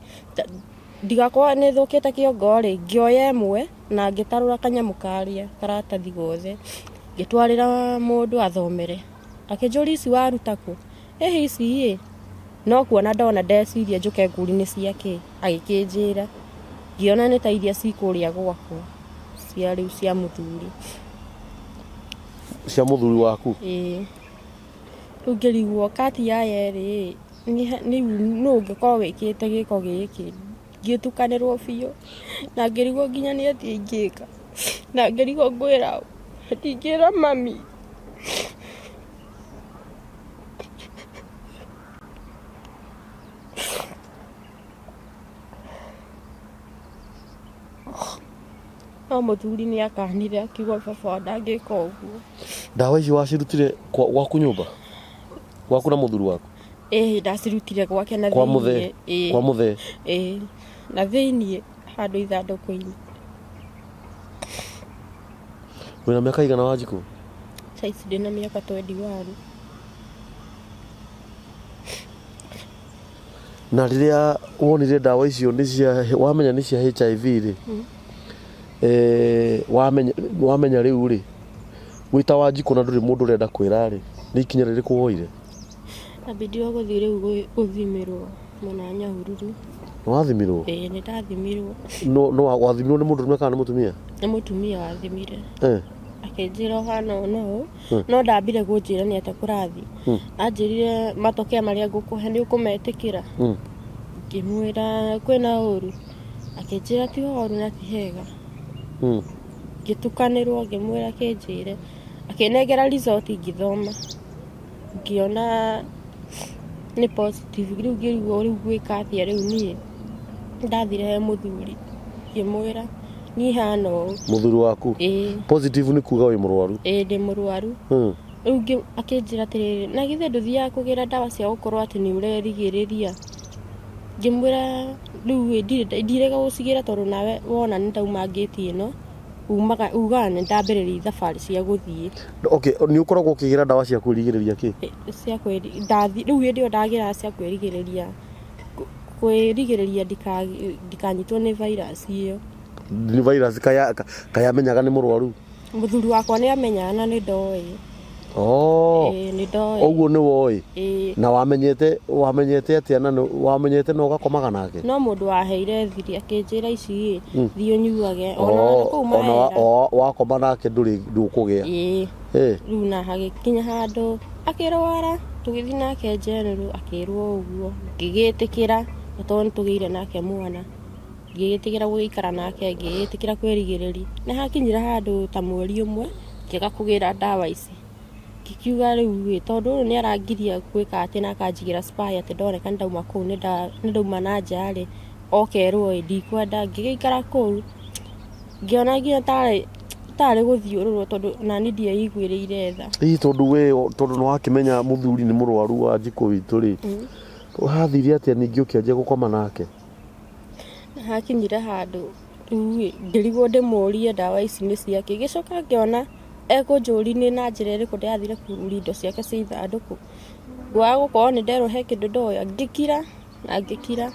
ndigakorwo nĩ thũkĩte kĩongo rĩ, ngĩoya ĩmwe na ngĩtarũra kanyamũ karĩa karatathi gothe, ngĩtwarĩra mũndũ athomere. Akĩnjũria ici waruta kũ? Ĩhĩ ici ĩ, no kuona ndona ndeciria njũke ngũrie nĩ cia kĩ, agĩkĩnjĩra. Ngĩona nĩ ta iria ci kũrĩa gwakwa cia rĩu cia mũthuri. Cia mũthuri waku? Ĩĩ. Rĩu ngĩrigwo kati ya yerĩ nĩ nũ ũngĩkorwo wĩkĩte gĩko gĩkĩ? Ngĩtukanĩrwo biũ na ngĩrigwo nginya nĩ atĩa ingĩka, na ngĩrigwo ngwĩra ũ, ndingĩra mami. No mũthuri nĩ akanire akiuga baba ndangĩka ũguo. Ndawa icio wacirutire gwaku nyũmba? Gwaku na mũthuri waku? Ĩĩ ndacirutire gwake na Kwa mũthee? thĩiniĩ. Ĩĩ. Kwa mũthee? Ĩĩ na thĩiniĩ handũ ithandũkũ-inĩ. Wĩna mĩaka igana Wanjikũ? Thaa ici ndĩna mĩaka 21. Na rĩrĩa wonire ndawa icio nĩ cia wamenya nĩ cia HIV rĩ, eh, wamenya wamenya rĩu rĩ, wĩ ta Wanjikũ na ndũrĩ mũndũ ũrenda kwĩra rĩ, nĩ ikinya rĩrĩkũ woire? Ndambirie gũthiĩ rĩu gũthimĩrwo mwena wa Nyahururu. Nĩ wathimirwo? Ĩĩ nĩ ndathimirwo. No no wathimirwo nĩ mũndũrũme kana nĩ mũtumia? Nĩ mũtumia wathimire. Eh. Akĩnjĩra ũhana ũũ na ũũ, no ndambire kũnjĩra nĩ atĩa kũrathiĩ. Anjĩrire matokeo marĩa ngũkũhe nĩ ũkũmetĩkĩra? Ngĩmwĩra kwĩna ũru? Akĩnjĩra ti horu na ti hega. Ngĩtukanĩrwo ngĩmwĩra akĩnjĩre. Akĩnengera result ngĩthoma. Ngĩona nĩ positive rĩu ngĩrigwo rĩu ngwĩka atĩa rĩu niĩ. Ndathire he mũthuri ngĩmwĩra niĩ hana ũũ. Mũthuri waku? Ĩĩ. Positive nĩ kuga wĩ mũrwaru? Ĩĩ ndĩ mũrwaru. Rĩu akĩnjĩra atĩrĩrĩ, na githĩ ndũthiaga kũgĩra ndawa cia gũkorwo atĩ nĩ ũrerigĩrĩria? Ngĩmwĩra rĩu ĩ ndirega gũcigĩra tondũ nawe wona nĩ ndauma ngĩti ĩno. Umaga ugaga nĩ ndambĩrĩria thabarĩ cia gũthiĩ. Okay, nĩ ũkoragwo ũkĩgĩra ndawa cia kwĩrigĩrĩria kĩ? Cia kwĩri ndathi rĩu hĩndĩ ĩyo ndagĩraga cia kwĩrigĩrĩria kwĩrigĩrĩria ndikanyitwo nĩ virus ĩyo. Nĩ virus kaya kayamenyaga nĩ mũrwaru? Mũthuri wakwa nĩ amenyaga na nĩ ndoĩ. Oh. Ĩĩ nĩ ndoĩ. Ũguo nĩ woĩ? Ĩĩ. Na wamenyete wamenyete atĩa na wamenyete na ũgakomaga nake? No mũndũ waheire thiri akĩnjĩra ici ĩ, thiĩ ũnyuage. Ona Oh, kũu ona mahera. wakoma nake ndũrĩ ndũkũgĩa. Ĩĩ. Eh. Rĩu na hagĩkinya handũ akĩrwara tũgĩthiĩ nake general akĩrwo ũguo ngĩgĩtĩkĩra na tondũ nĩ tũgĩire nake mwana ngĩgĩtĩkĩra gũgĩikara nake ngĩgĩtĩkĩra kwĩrigĩrĩria. Nĩ hakinyire handũ ta mweri ũmwe ngĩaga kũgĩra ndawa ici, ngĩkiuga rĩu ĩ, tondũ ũyũ nĩ arangiria gwĩka atĩ na akanjigĩra spy atĩ ndoneka nĩ ndauma kũu nĩ ndauma na nja rĩ, okerwo ĩ, ndikwenda. Ngĩgĩikara kũu ngĩona nginya tarĩ tarĩ gũthiũrũrwo tondũ onani ndieiguĩrĩire tha. Hihi tondũ we tondũ nĩ wakĩmenya mũthuri nĩ mũrwaru wa njikũ witũ rĩ, hathire atĩa ningĩ ũkĩanjia gũkoma nake? Hakinyire handũ rĩu ĩ, ngĩrigwo ndĩmũrie ndawa ici nĩ ciakĩ, ngĩcoka ngĩona ekũnjũria nĩ na njĩra ĩrĩkũ ndĩrathire kũruria indo ciake cia ithandũkũ, kwaga gũkorwo nĩ nderwo he kĩndũ ndoya, ngĩkira na ngĩkira,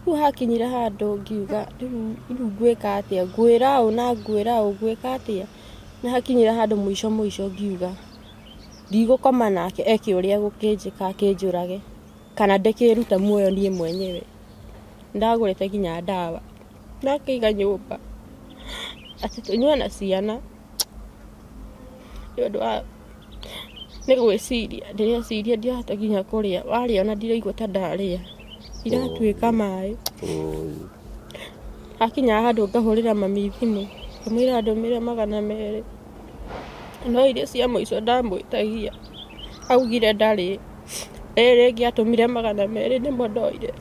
rĩu hakinyire handũ ngiuga rĩu ngwĩka atĩa, ngwĩra ũ na ngwĩra ũ, ngwĩka atĩa, nĩ hakinyire handũ mũico mũico ngiuga ndigũkoma nake eke ũrĩa egũkĩnjĩka akĩnjũrage, kana ndĩkĩrute muoyo niĩ mwenyewe. Ndagũrĩte nginya ndawa ndakĩiga nyũmba atĩ tũnyue na ciana nĩ ũndũ wa nĩ gwĩciria ndĩreciria ndirahota nginya kũrĩa, warĩa ona ndiraigua ta ndarĩa iratuĩka maĩ. Hakinya handũ ngahũrĩra mami thimũ ngamwĩra andũmĩre 200 no irio cia mũico ndamwĩtagia augire ndarĩ. Rĩrĩ rĩngĩ atũmire 200 nĩmo ndoire,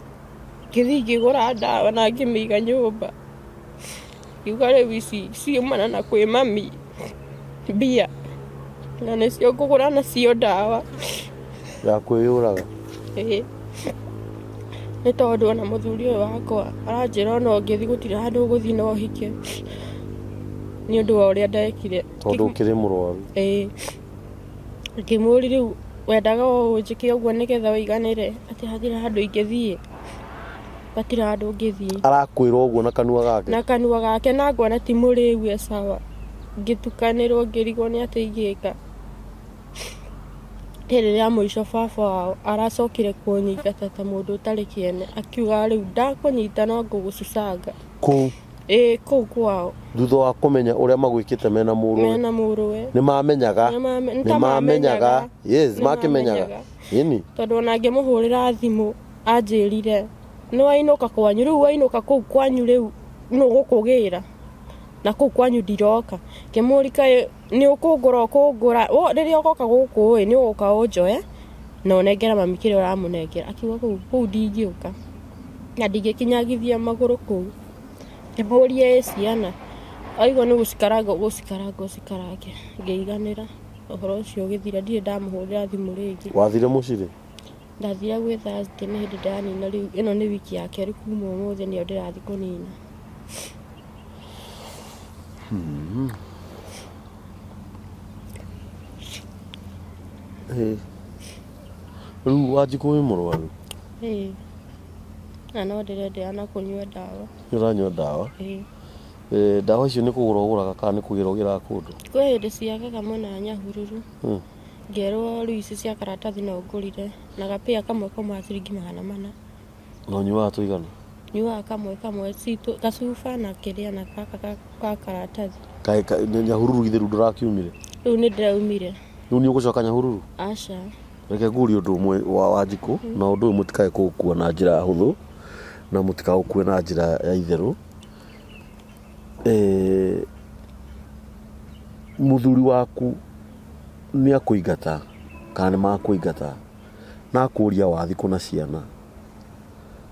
ngĩthiĩ ngĩgũra ndawa na ngĩmĩiga nyũmba, ngiuga rĩu ici ciumana na kwĩ mami mbia, na nĩcio ngũgũra nacio ndawa. Ya kwĩyũraga? Ĩĩ, nĩ tondũ ona mũthuri ũyũ wakwa aranjĩra ona ũngĩthiĩ gũtirĩ handũ ũgũthiĩ na ũhike, nĩ ũndũ wa ũrĩa ndekire. Tondũ ũkĩrĩ mũrwaru? Ĩĩ. Ngĩmũria rĩu wendaga ũnjĩke ũguo nĩgetha ũiganĩre atĩ hatirĩ handũ ingĩthiĩ, hatirĩ handũ ũngĩthiĩ. Arakwĩra ũguo na kanua gake? Na kanua gake na ngona ti mũrĩu e sawa, ngĩtukanĩrwo ngĩrigwo nĩ atĩa ingĩka. Rĩrĩ rĩa mũico baba wao aracokire kũnyingata ta mũndũ ũtarĩ kĩene, akiuga rĩu ndakũnyita no ngũgũcucanga. Kũ? Ĩĩ kũu kwao. Thutha wa kũmenya ũrĩa magwĩkĩte mena mũrũwe. Mena mũrũwe. Nĩ mamenyaga. Nĩ mamenyaga. Yes, makĩmenyaga. Ĩni. Tondũ ona ngĩmũhũrĩra thimũ anjĩrire nĩ wainũka kwanyu rĩu wainũka kũu kwanyu rĩu nũ ũgũkũgĩra na kũu kwanyu ndiroka. Ngĩmũria kaĩ nĩ ũkũngũra ũkũngũra rĩrĩa ũgoka gũkũ ĩ nĩ ũgũka ũnjoe na ũnengere mami kĩrĩa ũramũnengera. Akiuga kũu kũu ndingĩũka na ndingĩkinyagithia magũrũ kũu. Ngĩmũria ĩ ciana, aigua nĩ gũcikaranga ũgũcikaranga ũcikarange, ngĩiganĩra ũhoro ũcio ũgĩthira ndirĩ ndamũhũrĩra thimũ rĩngĩ. Wathire mũciĩ rĩ? Ndathire gwĩ Thursday nĩ hĩndĩ ndĩranina rĩu ĩno nĩ wiki ya kerĩ kuma ũmũthĩ nĩyo ndĩrathiĩ kũnina. Ĩ. Rĩu Wanjikũ wĩ mũrwaru? Ĩĩ. Na no ndĩrenderea na kũnyua ndawa. Nĩ ũranyua ndawa? Ĩĩ. Eh, ndawa icio nĩ kũgũra ũgũraga kana nĩ kũgĩra ũgĩraga kũndũ? Kwĩ hĩndĩ ciagaga mũno Nyahururu. Ngerwo rĩu ici cia karatathi no ngũrire na gapĩa kamwe kaumaga ciringi 400. Na ũnyuaga tũigana? Nyuaga kamwe kamwe citũ gacuba na kĩrĩa na gaka ka karatathi. Kaĩ Nyahururu githĩ rĩu ndũrakiumire? Rĩu nĩ ndĩraumire. Rĩu nĩ ũgũcoka Nyahururu? Aca. Reke ngũrie ũndũ ũmwe wa Wanjikũ, na ũndũ ũyũ mũtikae kũũkua na njĩra hũthũ, na mũtikaũkue na njĩra ya itherũ. Eh, mũthuri waku nĩ akũingata kana nĩ makũingata na akũria wathi kũ na ciana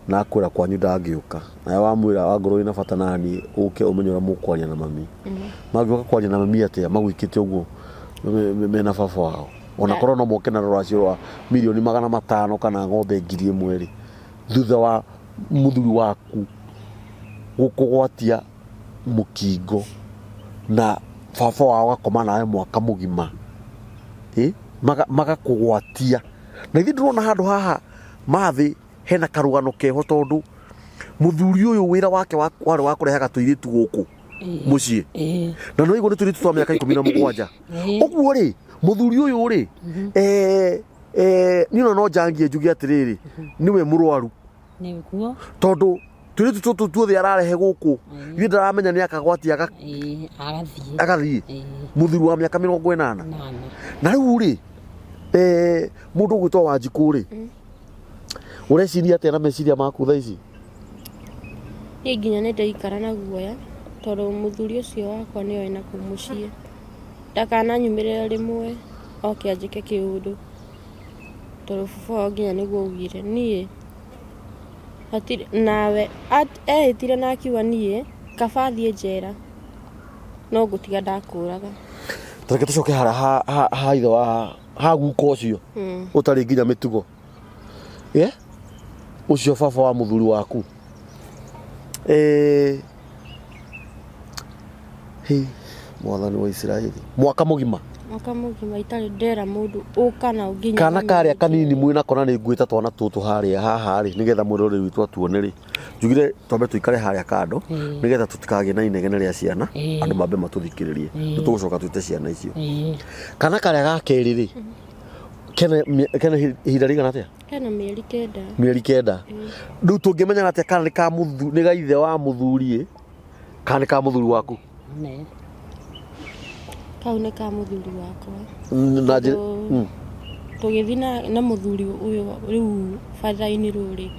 na akwĩra kwanyu ndangĩũka nawe wamwĩra wangorwo wĩna bata naniĩ ũke ũmenye ũrĩa mũkwaria na mami mangĩũka kwaria na mami atĩa magwĩkĩte ũguo mena baba wao ona korwo no moke na rũracio rwa mirioni 500 kana ng'ombe 1000 rĩ thutha wa mũthuri waku gũkũgwatia mũkingo na baba wao agakoma nawe mwaka mũgima ĩ magakũgwatia na ithuĩ ndĩrona handũ haha mathĩ hena karũgano keho tondũ mũthuri ũyũ wĩra wake warĩ wa kũrehaga tũirĩtu gũkũ mũciĩ na nĩ waigua nĩ tũirĩtu twa mĩaka 17 ũguo rĩ mũthuri ũyũ rĩ niĩ ona no njangie njuge atĩrĩrĩ nĩwe mũrwaru Nĩguo. Tondũ tũirĩtu tũtũ tuothe ararehe gũkũ ithuĩ ndaramenya nĩ akagwatia Agathiĩ. Agathiĩ. Mũthuri wa mĩaka 80. Nana. Na rĩu rĩ mũndũ ũgwĩtwo Wanjikũ rĩ ũreciria atĩa na meciria maku thaa ici? Niĩ nginya nĩ ndĩraikara na guoya tondũ mũthuri ũcio wakwa nĩ oĩ na kũu mũciĩ ndakananyumĩrĩre rĩmwe oke anjĩke kĩũndũ tondũ baba wao nginya nĩguo augire niĩ hatirĩ nawe ehĩtire na akiuga niĩ kaba thiĩ njera no ngũtiga ndakũraga. Ta reke tũcoke harĩa ha ithe wa ha guka ũcio ũtarĩ nginya mĩtugo ĩ ũcio baba wa mũthuri waku hĩ mwathani wa Isiraeli mwaka mũgima Mwaka mũgima itarĩ ndera mũndũ ũka na nginya kana karĩa kanini mwĩnako na nĩ ngwĩta twana tũtũ harĩa haha rĩ nĩgetha mwĩroreri witũ atuone rĩ njugire twambe tũikare harĩa kando nĩgetha tũtikagĩe na inegene rĩa ciana andũ mambe matũthikĩrĩrie nĩ tũgũcoka twĩte ciana icio kana karĩa ga kerĩ rĩ kena ihinda rĩigana atĩa? Kena mĩeri 9. Mĩeri 9. Rĩu tũngĩmenya atĩa kana nĩ ka mũthu nĩ ga ithe wa mũthuri ĩ kana nĩ ka mũthuri waku? Ne. Kau nĩ ka mũthuri wakwa. Na njĩra Tondũ tũgĩthiĩ na mũthuri ũyũ rĩu batha-inĩ rĩ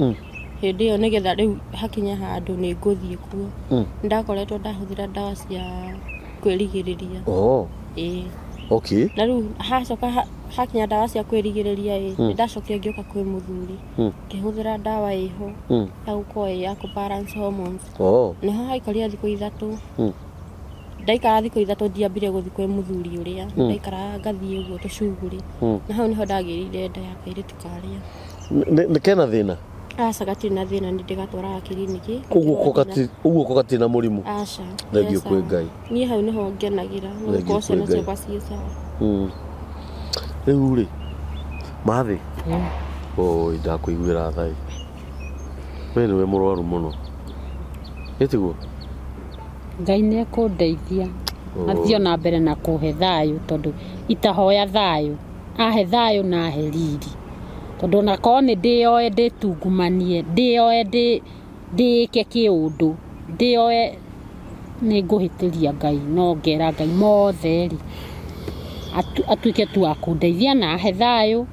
hĩndĩ ĩyo nĩgetha rĩu hakinye handũ nĩ ngũthiĩ kuo. Nĩndakoretwo ndahũthĩra ndawa cia kwĩrigĩrĩria. Oh. Ĩĩ. Okay. Na rĩu hacoka hakinya ndawa cia kwĩrigĩrĩria ĩ, nĩndacokire ngĩũka kwĩ mũthuri. Ngĩhũthĩra ndawa ĩho ya gũkorwo ĩ ya kũ balance hormones. Oh. Nĩho haikarire thikũ 3. Ndaikara thikũ 3 ndiambire gũthiĩ kwĩ mũthuri ũrĩa. Ndaikaraga ngathiĩ ũguo tũcuguri. Na hau nĩho ndagĩrĩire nda ya kairĩtu karĩa. Nĩ kena thĩna? Aca gatirĩ na thĩna nĩ ndĩgatwaraga kiriniki. Ũguo ko gatirĩ na mũrimũ? Aca. Thengiũ kwĩ Ngai. Niĩ hau nĩho ngenagĩra nĩ gũkorwo ciana ciakwa ciĩ sawa. Rĩu rĩ mathĩ oi ndakũiguĩra tha ĩ we nĩwe mũrwaru mũno ĩtiguo? Ngai nĩ ekũndeithia athiĩ ona mbere na kũhe thayũ tondũ itahoya thayũ ahe thayũ na ahe riri tondũ ona korwo nĩ ndĩyoe ndĩtungumanie ndĩyoe ndĩĩke kĩũndũ ndĩyoe Nĩ ngũhĩtĩria Ngai no ngera Ngai mothe rĩ atuĩke tu wa kũndeithia na ahe thayũ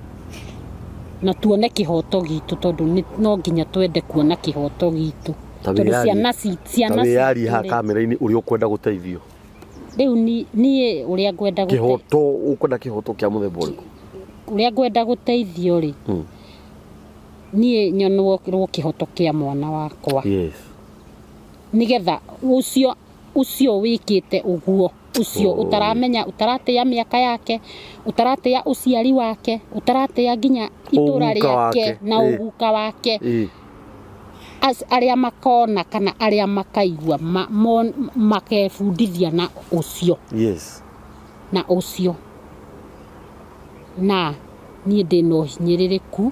na tuone kĩhoto gitũ tondũ no nginya twende kuona kĩhoto gitũ Ta tondũ wĩyarie- ciana ta ciana wĩyarie haha citũ rĩ, kamera-inĩ ũrĩa ũkwenda gũteithio rĩu niĩ ũrĩa ngwenda kĩhoto ũkwenda kĩhoto kĩa mũthemba ũrĩkũ ũrĩa ngwenda gũteithio rĩ niĩ nyonwo kĩhoto kĩa mwana wakwa yes nĩgetha ũcio ũcio wĩkĩte ũguo ũcio ũtaramenya ũtaratĩa mĩaka yake ũtaratĩa ũciari wake ũtaratĩa nginya itũra Ũguka rĩake wake, na ĩ. ũguka wake Ĩ. Arĩa makona kana arĩa makaigua makebundithia na ũcio yes na ũcio na niĩ ndĩna ũhinyĩrĩrĩku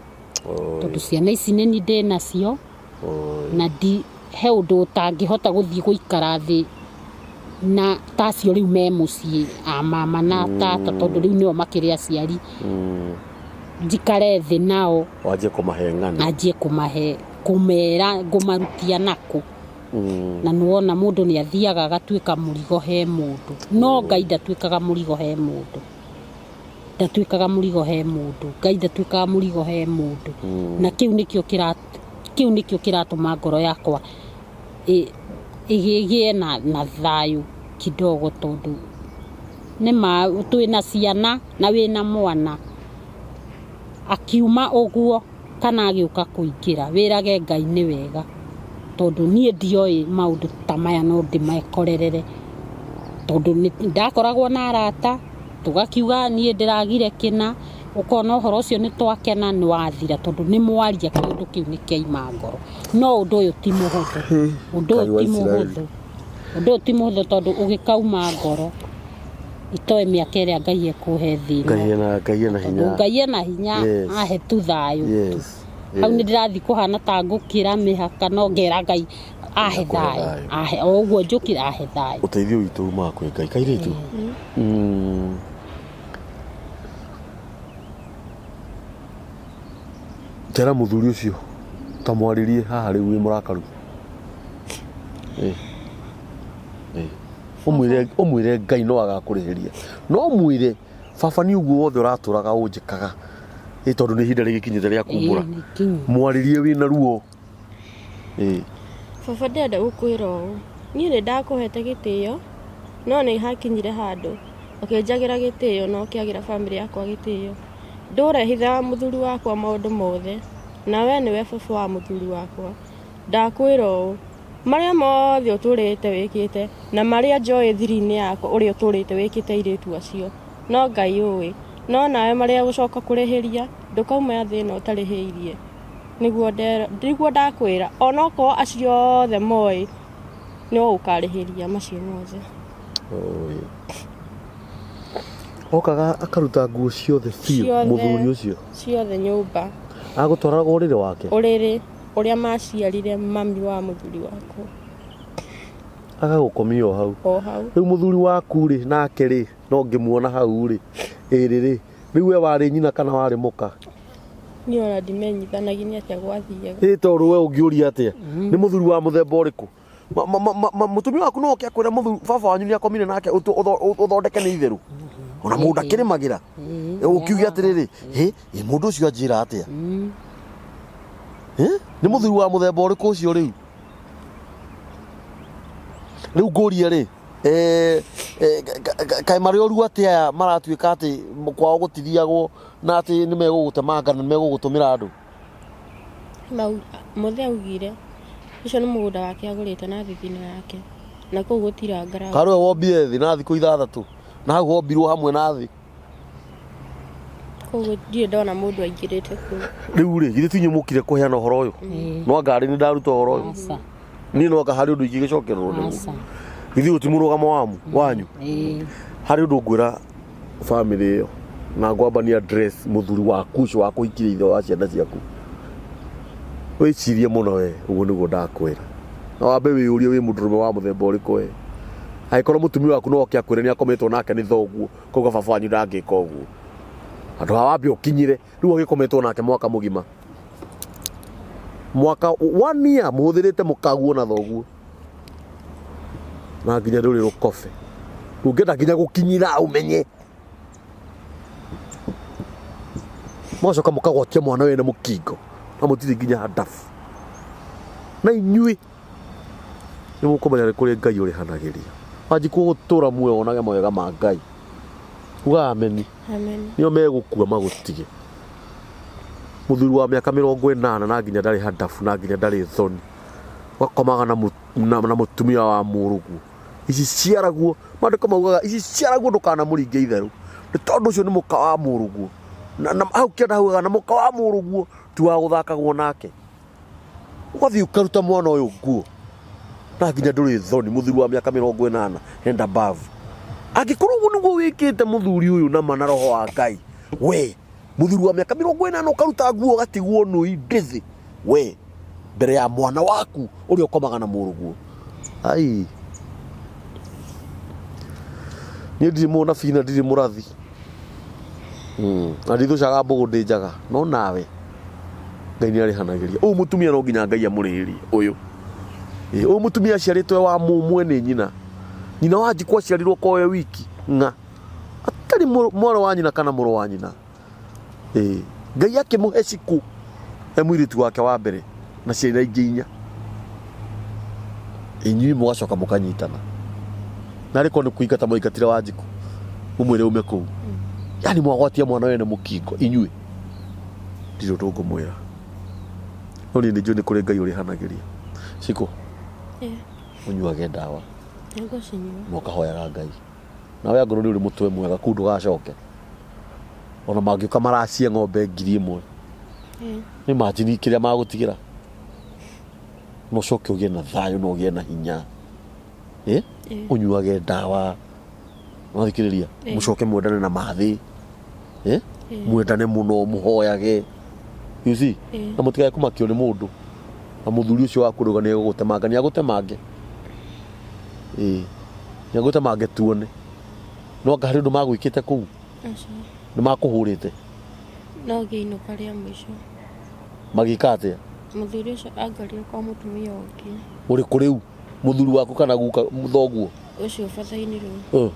tondũ ciana ici nĩ niĩ ndĩ nacio na ndi he ũndũ ũtangĩhota gũthiĩ gũikara thĩ na ta acio rĩu me mũciĩ a mama na tata tondũ rĩu nĩo makĩrĩ aciari njikare thĩ nao wanjie kũmahe ng'ano anjie kũmahe kũmera ngũmarutia nakũ na nĩwona mũndũ nĩ athiaga agatuĩka mũrigo he mũndũ no Ngai ndatuĩkaga mũrigo he mũndũ ndatuĩkaga mũrigo he mũndũ Ngai ndatuĩkaga mũrigo he mũndũ na kĩu nĩkĩo kĩra kĩu nĩkĩo kĩratũma ngoro yakwa ĩgĩe na thayũ kidogo tondũ nĩma twĩna ciana na wĩna mwana akiuma ũguo kana agĩũka kũingĩra wĩrage Ngai nĩ wega tondũ niĩ ndioĩ maũndũ ta maya no ndĩmekorerere tondũ ndakoragwo na arata tũgakiuga niĩ ndĩragire kĩna ũkona ũhoro ũcio nĩ twakena nĩ wathira tondũ nĩ mwaria kĩũndũ kĩu nĩ kĩaima ngoro no ũndũ ũyũ ti mũhũthũ ũndũ Ngai ũyũ wa ti Isiraeli. mũhũthũ ũndũ ũyũ ti mũhũthũ tondũ ũgĩkauma ngoro itoĩ mĩaka ĩrĩa Ngai ekũhe thĩ ĩno Ngai ena Ngai ena tondũ hinya Ngai ena hinya Yes. ahe tu thayũ yes hau nĩ ndĩrathiĩ kũhana ta ngũkĩra mĩhaka no ngera Ngai ahe Akũhe thayũ thayũ. ahe o ũguo njũkĩra ahe thayũ ũteithio witũ umaga kwĩ Ngai kairĩtu Tera mũthuri ũcio ta mwarĩrie haha rĩu wĩ mũrakaru Ĩ. Ĩ. ũmwĩre ũmwĩre Ngai no agakũrĩhĩria no mwĩre baba nĩ ũguo wothe ũratũraga ũnjĩkaga ĩ tondũ nĩ ihinda rĩgĩkinyĩte rĩa kumbũra Ĩĩ, nĩ ikinyu. mwarĩrie wĩna ruo ĩ Baba ndĩrenda gũkwĩra ũũ, niĩ nĩ ndakũhete gĩtĩo, no nĩ hakinyire handũ ũkĩnjagĩra gĩtĩo na ũkĩagĩra bamĩrĩ yakwa gĩtĩo. Ndũre hithaga mũthuri wakwa maũndũ mothe, na we nĩwe baba wa mũthuri wakwa. Ndakwĩra ũũ, marĩa mothe ũtũrĩte wĩkĩte na marĩa njoĩ thiri-inĩ yakwa ũrĩa ũtũrĩte wĩkĩte airĩtu acio, no Ngai ũĩ. No nawe marĩa ũgũcoka kũrĩhĩria, ndũkauma thĩ ĩno ũtarĩhĩirie. Nĩguo nĩguo ndakwĩra, onokorwo acio othe moĩ, no ũkarĩhĩria macio mothe. Oi. Okaga akaruta nguo ciothe biũ Ciothe. mũthuri ũcio Ciothe nyũmba. Agũtwaraga ũrĩrĩ wake? Ũrĩrĩ ũrĩa maciarire mami wa mũthuri wakwa. Agagũkomia o hau. O hau. Rĩu mũthuri waku rĩ nake rĩ no ngĩmuona hau rĩ ĩrĩ rĩ rĩu we warĩ nyina kana warĩ mũka? Niĩ ona ndimenyithanagia nĩ atĩa gwathiaga. Ĩ tondũ we ũngĩũria atĩa? Nĩ mũthuri wa mũthemba ũrĩkũ? Mũtumia waku no oke akwĩre mũthuri baba wanyu nĩ akomire nake ũthondeke nĩ itherũ ona mũndũ akĩrĩmagĩra ũkiuge atĩrĩrĩ hĩ ĩ mũndũ ũcio anjĩra atĩa Ĩ? Nĩ mũthuri wa mũthemba ũrĩkũ ũcio rĩu rĩu ngũrie rĩ eh, eh, kaĩ marĩ ũru atĩ aya maratuĩka atĩ kwao gũtithiagwo na atĩ nĩ megũgũtemanga na nĩ megũgũtũmĩra andũ Mũthee augire ũcio nĩ mũgũnda wake agũrĩte na thithino yake na kũu gũtirangara. Karĩ we wombire thĩ na thikũ ithathatũ na hau hombirwo hamwe na thĩ. Kũu ndirĩ ndona mũndũ aingĩrĩte kũu. Rĩu rĩ, githĩ ti inyuĩ mũkire kũheana ũhoro ũyũ? No anga arĩ nĩ ndaruta ũhoro ũyũ? Aca. Niĩ no anga harĩ ũndũ ingĩgĩcokererwo nĩguo. Aca. Githĩ ũyũ ti mũrũgamo wamu wanyu? Ĩĩ. Harĩ ũndũ ngwĩra famĩlĩ ĩyo na ngwamba ni address mũthuri waku ũcio wakũhikirie ithe wa ciana ciaku wĩcirie mũno we ũguo nĩguo ndakwĩra na wambe wĩyũrie wĩ mũndũrũme wa mũthemba ũrĩkũ we angĩkorwo mũtumia waku no oke akwĩre nĩ akometwo nake nĩ thoguo koguo baba wanyu ndangĩka ũguo handũ ha wambe ũkinyire rĩu agĩkometwo nake mwaka mũgima mwaka one year mũhũthĩrĩte mũkaguo na thoguo. Na nginya ndũrĩ rũkobe. Ũngĩenda nginya gũkinyira ũmenye. Mũgacoka mũkagwatia mwana wene mũkingo na mũtirĩ nginya handabu. Na inyuĩ nĩ mũkũmenya nĩ kũrĩ Ngai ũrĩhanagĩria. Wanjikũ gũtũra muoyo wonage mawega ma Ngai. Uga ameni. Amen. Nĩo megũkua magũtige. Mũthuri wa mĩaka 80 na nginya ndarĩ handabu na nginya ndarĩ thoni. Ũgakomaga na, na, na mũtumia wa mũrũguo. Ici ciaraguo, maandĩko maugaga ici ciaraguo ndũkanamũringe itherũ. Nĩ tondũ ũcio nĩ mũka wa mũrũguo. Na, na hau kĩanda haugaga na mũka wa mũrũguo ti wa gũthakagwo nake. Ũgathiĩ ũkaruta mwana ũyũ nguo na nginya ndũrĩ thoni mũthuri wa mĩaka 80 and above. Angĩkorwo ũguo nĩguo wĩkĩte mũthuri ũyũ nama na roho wa Ngai, we mũthuri wa mĩaka 80 ũkaruta nguo ũgatigwo nũi ndĩthĩ, we mbere ya mwana waku ũrĩa ũkomaga na mũrũguo. Ai, niĩ ndirĩ mũnabii na ndirĩ mũrathi na ndithũcaga mbũgũ ndĩ njaga, no nawe Ngai nĩ arĩhanagĩria. Ũyũ mũtumia no nginya Ngai amũrĩhĩrie ũyũ. Ũyũ mũtumia aciarĩtwo e wa mũmwe nĩ nyina. Nyina wa Njikũ aciarirwo ko e wiki ng'a. Atarĩ mwarĩ wa nyina kana mũrũ wa nyina. Ngai akĩmũhe Cikũ e mũirĩtu wake wa mbere na ciana ingĩ inya. Inyuĩ mũgacoka mũkanyitana. Narĩ korwo nĩ kũingata mwaingatire Wanjikũ mũmwĩre ume kũu. Yani mwagwatia mwana wene mũkingo inyuĩ. Ndirĩ ũndũ ngũmwĩra. No niĩ nĩ njũĩ nĩ kũrĩ Ngai ũrĩhanagĩria. Cikũ, ũnyuage ndawa na ũkahoyaga Ngai. Nawe angorwo nĩ ũrĩ mũtwe mwega kũu ndũgacoke. Ona mangĩũka maracie ng'ombe 1000. Nĩ imagine kĩrĩa magũtigĩra. Na ũcoke ũgĩe na thayũ na ũgĩe na hinya. Ũnyuage ndawa. Wathikĩrĩria? Mũcoke mwendane na mathĩ. Mwendane mũno, mũhoyage. You see? Na mũtikae kũmakio nĩ mũndũ. Na mũthuri ũcio waku ũrauga nĩ egũgũtemanga, nĩ agũtemange. Ĩĩ. Nĩ agũtemange tuone. No anga harĩ ũndũ magwĩkĩte kũu? Aca. Nĩ makũhũrĩte? No ngĩinũka rĩa mũico. Magĩka atĩa? Mũthuri ũcio angorire kwa mũtumia ũngĩ. Ũrĩkũ rĩu? Mũthuri waku kana guka thoguo? Ũcio batha-inĩ rĩu.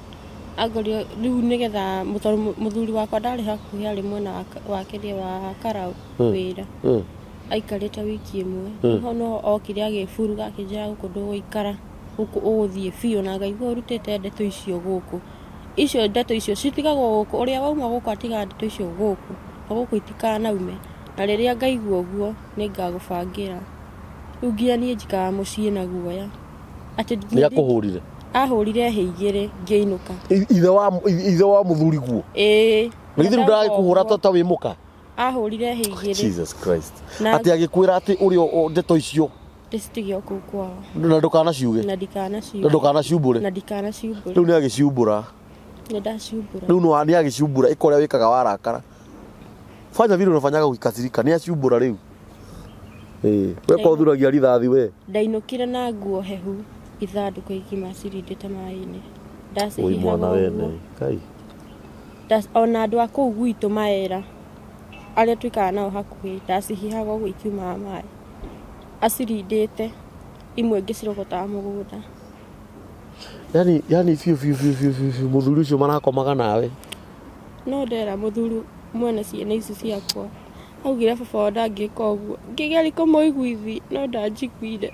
Angorire rĩu nĩgetha tondũ mũthuri wakwa ndarĩ hakuhĩ arĩ mwena wa kĩrĩa wa Karau wĩra. Aikarĩte wiki ĩmwe. Ho no okire agĩburuga akĩnjĩra gũkũ ndũgũikara. Gũkũ ũgũthiĩ biũ na ngaigua ũrutĩte ndeto icio gũkũ. Icio ndeto icio citigagwo gũkũ, ũrĩa wauma gũkũ atigaga ndeto icio gũkũ, na gũkũ itikanaume. Na rĩrĩa ngaigua ũguo nĩ ngagũbangĩra. Rĩu nginya niĩ njikaraga mũciĩ na guoya. Atĩ Nĩ akũhũrire? Ahũrire hĩ igĩrĩ ngĩinũka. Ithe wa mũthuri guo? Ĩĩ. Na githĩ rĩu ndagĩkũhũra ta wĩ mũka? Ahũrire hĩ igĩrĩ. Jesus Christ. Atĩ agĩkwĩra atĩ ũrĩa ndeto icio Ndĩcitige o kũu kwao. Na ndũkanaciuge. Na ndikanaciuge. Na ndũkanaciumbũre. Na ndikanaciumbũre. Rĩu nĩ agĩciumbũra. Nĩ ndaciumbũra. Rĩu nĩ agĩciumbũra ĩka ũrĩa wĩkaga warakara. Fanya vile unafanyaga ukikasirika. Nĩ aciumbũra rĩu. Ĩĩ. We ko ũthuragia rithathi we. Ndainũkire na nguo hehu ithandũkũ igima cirindĩte maĩ-inĩ. Oi Ndacihihaga mwana ũguo. wene. Kai. Ona andũ a kũu gwitũ maera arĩa tũikaraga nao hakuhĩ ndacihihaga ũguo ikiumaga maĩ. Acirindĩte imwe ngĩcirogotaga mũgũnda. Yani yani biũ biũ biũ biũ biũ biũ mũthuri ũcio marakomaga nawe. No ndera mũthuri mwene ciana ici ciakwa augire baba wao ndangĩka ũguo. Ngĩgeria kũmũiguithia no ndanjiguire.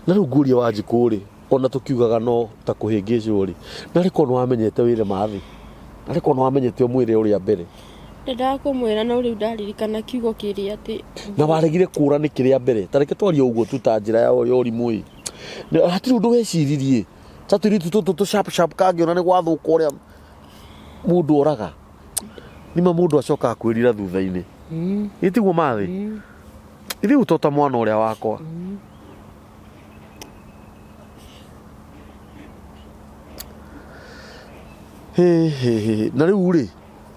Na rĩu ngũrie Wanjikũ rĩ, ona tũkiugaga no ta kũhĩngĩcwo rĩ, narĩ korwo nĩ wamenyete wĩre Mathĩ, narĩ korwo nĩ wamenyete ũmwĩre ũrĩa mbere. Ndendaga kũmwĩra no rĩu ndaririkana kiugo kĩrĩa atĩ Na waregire kũra nĩkĩ rĩa mbere? Ta reke twarie ũguo tu ta njĩra ya ũrimũ ĩ. Hatirĩ ũndũ weciririe? Ta tũirĩtu tũtũ tũ sharp sharp kangĩona nĩ gwathũka ũrĩa mũndũ oraga. Nĩma mũndũ acokaga kwĩrira thutha-inĩ. Ĩ tiguo Mathĩ? Rĩu to ta mwana ũrĩa wakwa. Hĩ, hĩ, hĩ. Na rĩu rĩ,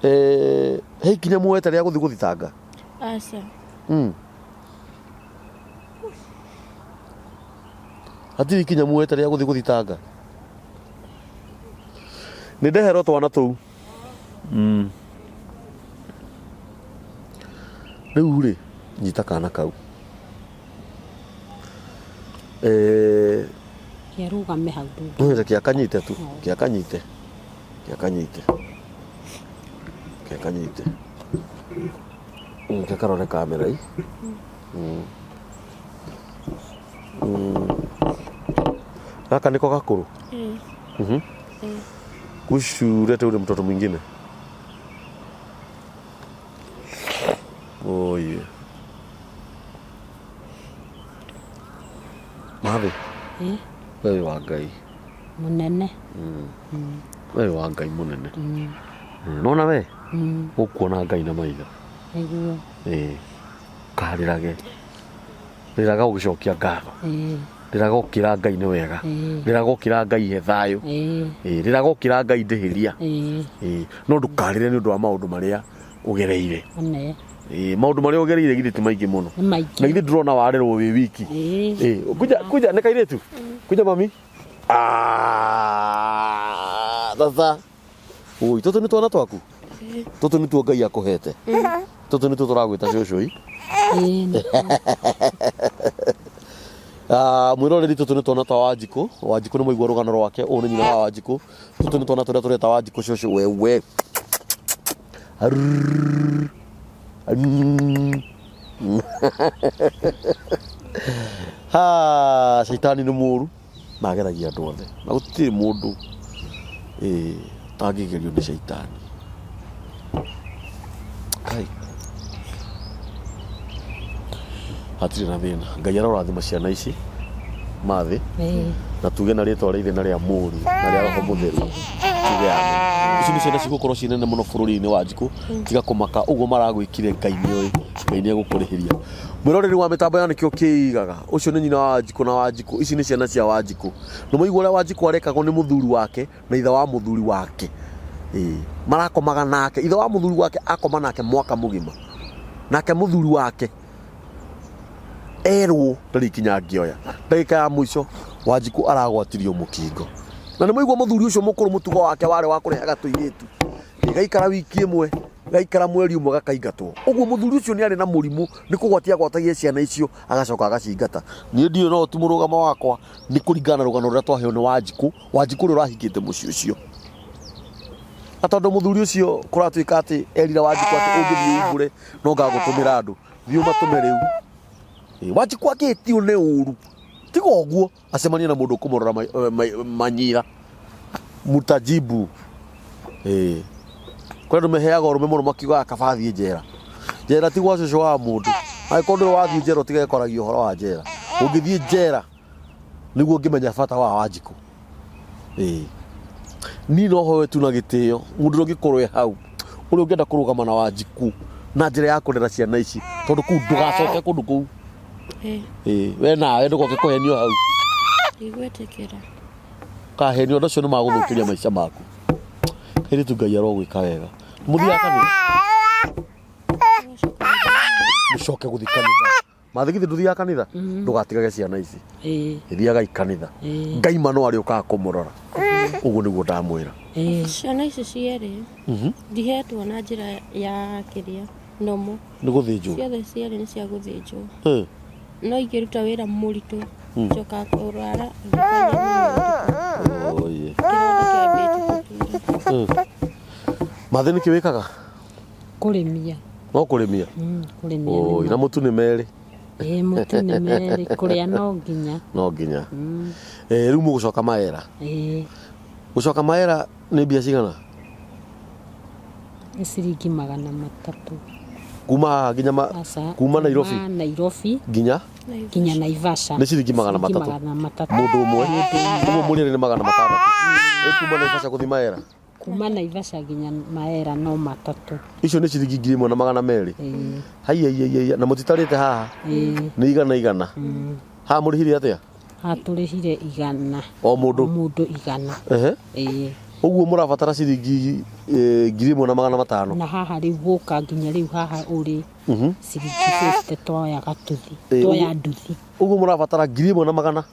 eh, he ikinya muoete rĩa gũthiĩ gũthitanga? Aca. Hatirĩ ikinya muoete rĩa gũthiĩ gũthitanga? Nĩ ndeherwo twana tũu. Rĩu rĩ, nyita kana kau. Eh, Kĩarũgame hau ndũngĩ. Reke akanyite tu, ke akanyite, ke akanyite, ke akanyite. Ke karore kamera i. Gaka niko gakũrũ. Ĩĩ. Ĩĩ. Kucu lete ule mtoto mwingine. Oh yeah. Mathi, Ĩ, we wĩ wa Ngai. Mũnene. We wĩ wa Ngai mũnene. Nona we ũkuona Ngai na maitho. Nĩguo. Ĩĩ. Karĩrage. Rĩraga ũgĩcokia ngatho. Ĩĩ. Rĩraga ũkĩra Ngai nĩ wega. Ĩĩ. Rĩraga ũkĩra Ngai he thayũ. Ĩĩ. Ĩĩ, rĩraga ũkĩra Ngai ndĩhĩria. Ĩĩ. Ĩĩ, no ndũkarĩre nĩ ũndũ wa maũndũ marĩa ũgereire. One. Ĩĩ, maũndũ marĩa ũgereire githĩ ti maingĩ mũno. Nĩ maingĩ. Na githĩ ndũrona warerwo wĩ wiki. Ĩĩ. Ĩĩ, kuja kuja nĩ kairĩtu. Kuja mami. Ah, sasa. Oi, tũtũ nĩ twana twaku? Tũtũ nĩtuo Ngai akũhete. Tũtũ nĩtuo tũragwĩta cũcũ i. Ĩĩ. Ah, mwĩroreri tũtũ nĩ twana twa Wanjikũ. Wanjikũ nĩ mwaigua rũgano rwake. Ũyũ nĩ nyina wa Wanjikũ. Tũtũ nĩ twana tũrĩa tũreta Wanjikũ cũcũ wewe. Arrrr. Arrrr. Ha, caitani nĩ mũru na ageragia andũ othe na gũtirĩ mũndũ eh, ũtangĩgerio nĩ caitani. Kai. Hatirĩ na thĩna. Ngai arorathima ciana ici mathĩ Ĩĩ. na tuge na rĩtwa rĩa ithe na rĩa mũriũ na rĩa roho mũtheru tuge amen. Ici nĩ ciana cigũkorwo ciĩ nene mũno bũrũri-inĩ wa Njikũ, tiga kũmaka ũguo maragwĩkire Ngai nĩoĩ, Ngai nĩegũkũrĩhĩria. Mwĩroreri wa mĩtambo ya nĩkĩo kĩigaga, ũcio nĩ nyina wa Wanjikũ na Wanjikũ, ici nĩ ciana cia Wanjikũ. Nĩ mwaigua ũrĩa Wanjikũ arekagwo nĩ mũthuri wake na ithe wa mũthuri wake. Ĩĩ, marakomaga nake, ithe wa mũthuri wake akoma nake mwaka mũgima. Nake mũthuri wake erwo ndarĩ ikinya angĩoya. Ndagĩka ya mũico Wanjikũ aragwatirio mũkingo. Na nĩ mwaigua mũthuri ũcio mũkũrũ mũtugo wake warĩ wa kũrehaga tũirĩtu. Gaikara wiki ĩmwe, gaikara mweri ũmwe gakaingatwo. Ũguo mũthuri ũcio nĩ arĩ na mũrimũ, nĩ kũgwatia agwatagia ciana icio agacoka agacingata. Niĩ ndiũĩ no ti mũrũgamo wakwa, nĩ kũringana na rũgano rũrĩa twaheo nĩ Wanjikũ, Wanjikũ ũrĩa ũrahikĩte mũciĩ ũcio. Na tondũ mũthuri ũcio kũratuĩka atĩ erire Wanjikũ atĩ ũngĩthiĩ umbũre no ngagũtũmĩra andũ, thiĩ ũmatũme rĩu. Wanjikũ akĩtio nĩ ũru, tiga ũguo acemanie na mũndũ ũkũmũrora manyira mutajibu. Ĩĩ, kũrĩ andũ meheaga ũrũme mũno makiugaga kaba athiĩ njera. Njera ti gwa cũcũ wa mũndũ, angĩkorwo ndũrĩ wathiĩ njera ũtige kwaragia ũhoro wa njera. Ũngĩthiĩ njera nĩguo ũngĩmenya bata wa Wanjikũ. Ĩĩ, niĩ no hoe tu na gĩtĩo mũndũ ũrĩa ũngĩkorwo e hau ũrĩa ũngĩenda kũrũgama na Wanjikũ na njĩra ya kũrera ciana ici tondũ kũu ndũgacoke kũndũ kũu. Ĩĩ. Ĩĩ, we nawe ndũgoke kũhenio hau. Ndigwĩtĩkĩra. Ũkahenio andũ acio nĩ magũthũkĩria maica maku. Kairĩtu Ngai arogwĩka wega. Mũthiaga kanitha? Mũcoke gũthiĩ kanitha. Mathĩ githĩ ndũthiaga kanitha? Ndũgatigage ciana ici. Ĩĩ. Thiagai kanitha. Ĩĩ. Ngai ma no arĩũkaga kũmũrora. Ũguo nĩguo ndamwĩra. Ĩĩ. Ciana ici cierĩ ndihetwo na njĩra ya kĩrĩa nomo. Nĩ gũthĩnjwo. Ciothe cierĩ nĩ cia gũthĩnjwo. Eh. No ingĩruta wĩra mũritũ njokaga kũrwara ngĩkaigua Oh, yeah. kĩronda kĩambĩtie gũtura. Eh. Mathĩ nĩkĩ wĩkaga? Kũrĩmia. No kũrĩmia? Kũrĩmia Oi, nĩ na mũtu nĩ merĩ. Ĩĩ mũtu nĩ merĩ, kũrĩa no nginya. No nginya. Eh, rĩu mũgũcoka maera. Ĩĩ. Gũcoka maera nĩ mbia cigana? Nĩ ciringi 300. Kuma haha nginya ma, Aca, kuma Nairobi Kuma Nairobi nginya nginya Naivasha. Nĩ ciringi magana Ciringi matatũ. 300. Mũndũ ũmwe. Ũguo mũrĩ erĩ nĩ 600. Ĩ kuma Naivasha gũthiĩ Maera? Kuma Naivasha nginya Maera no matatũ. Icio nĩ ciringi 1200. Ĩĩ. Haiya, na mũtitarĩte haha? Ĩĩ. Nĩ igana igana. Haha mũrĩhire atĩa? Haha tũrĩhire igana. O mũndũ? O mũndũ igana. Ehe. Ĩĩ. Ũguo mũrabatara ciringi 1500. Na haha rĩu gũka nginya rĩu haha ũrĩ ciringi 50 twoya gatuthi, twoya nduthi. Ũguo mũrabatara ngiri ĩmwe na magana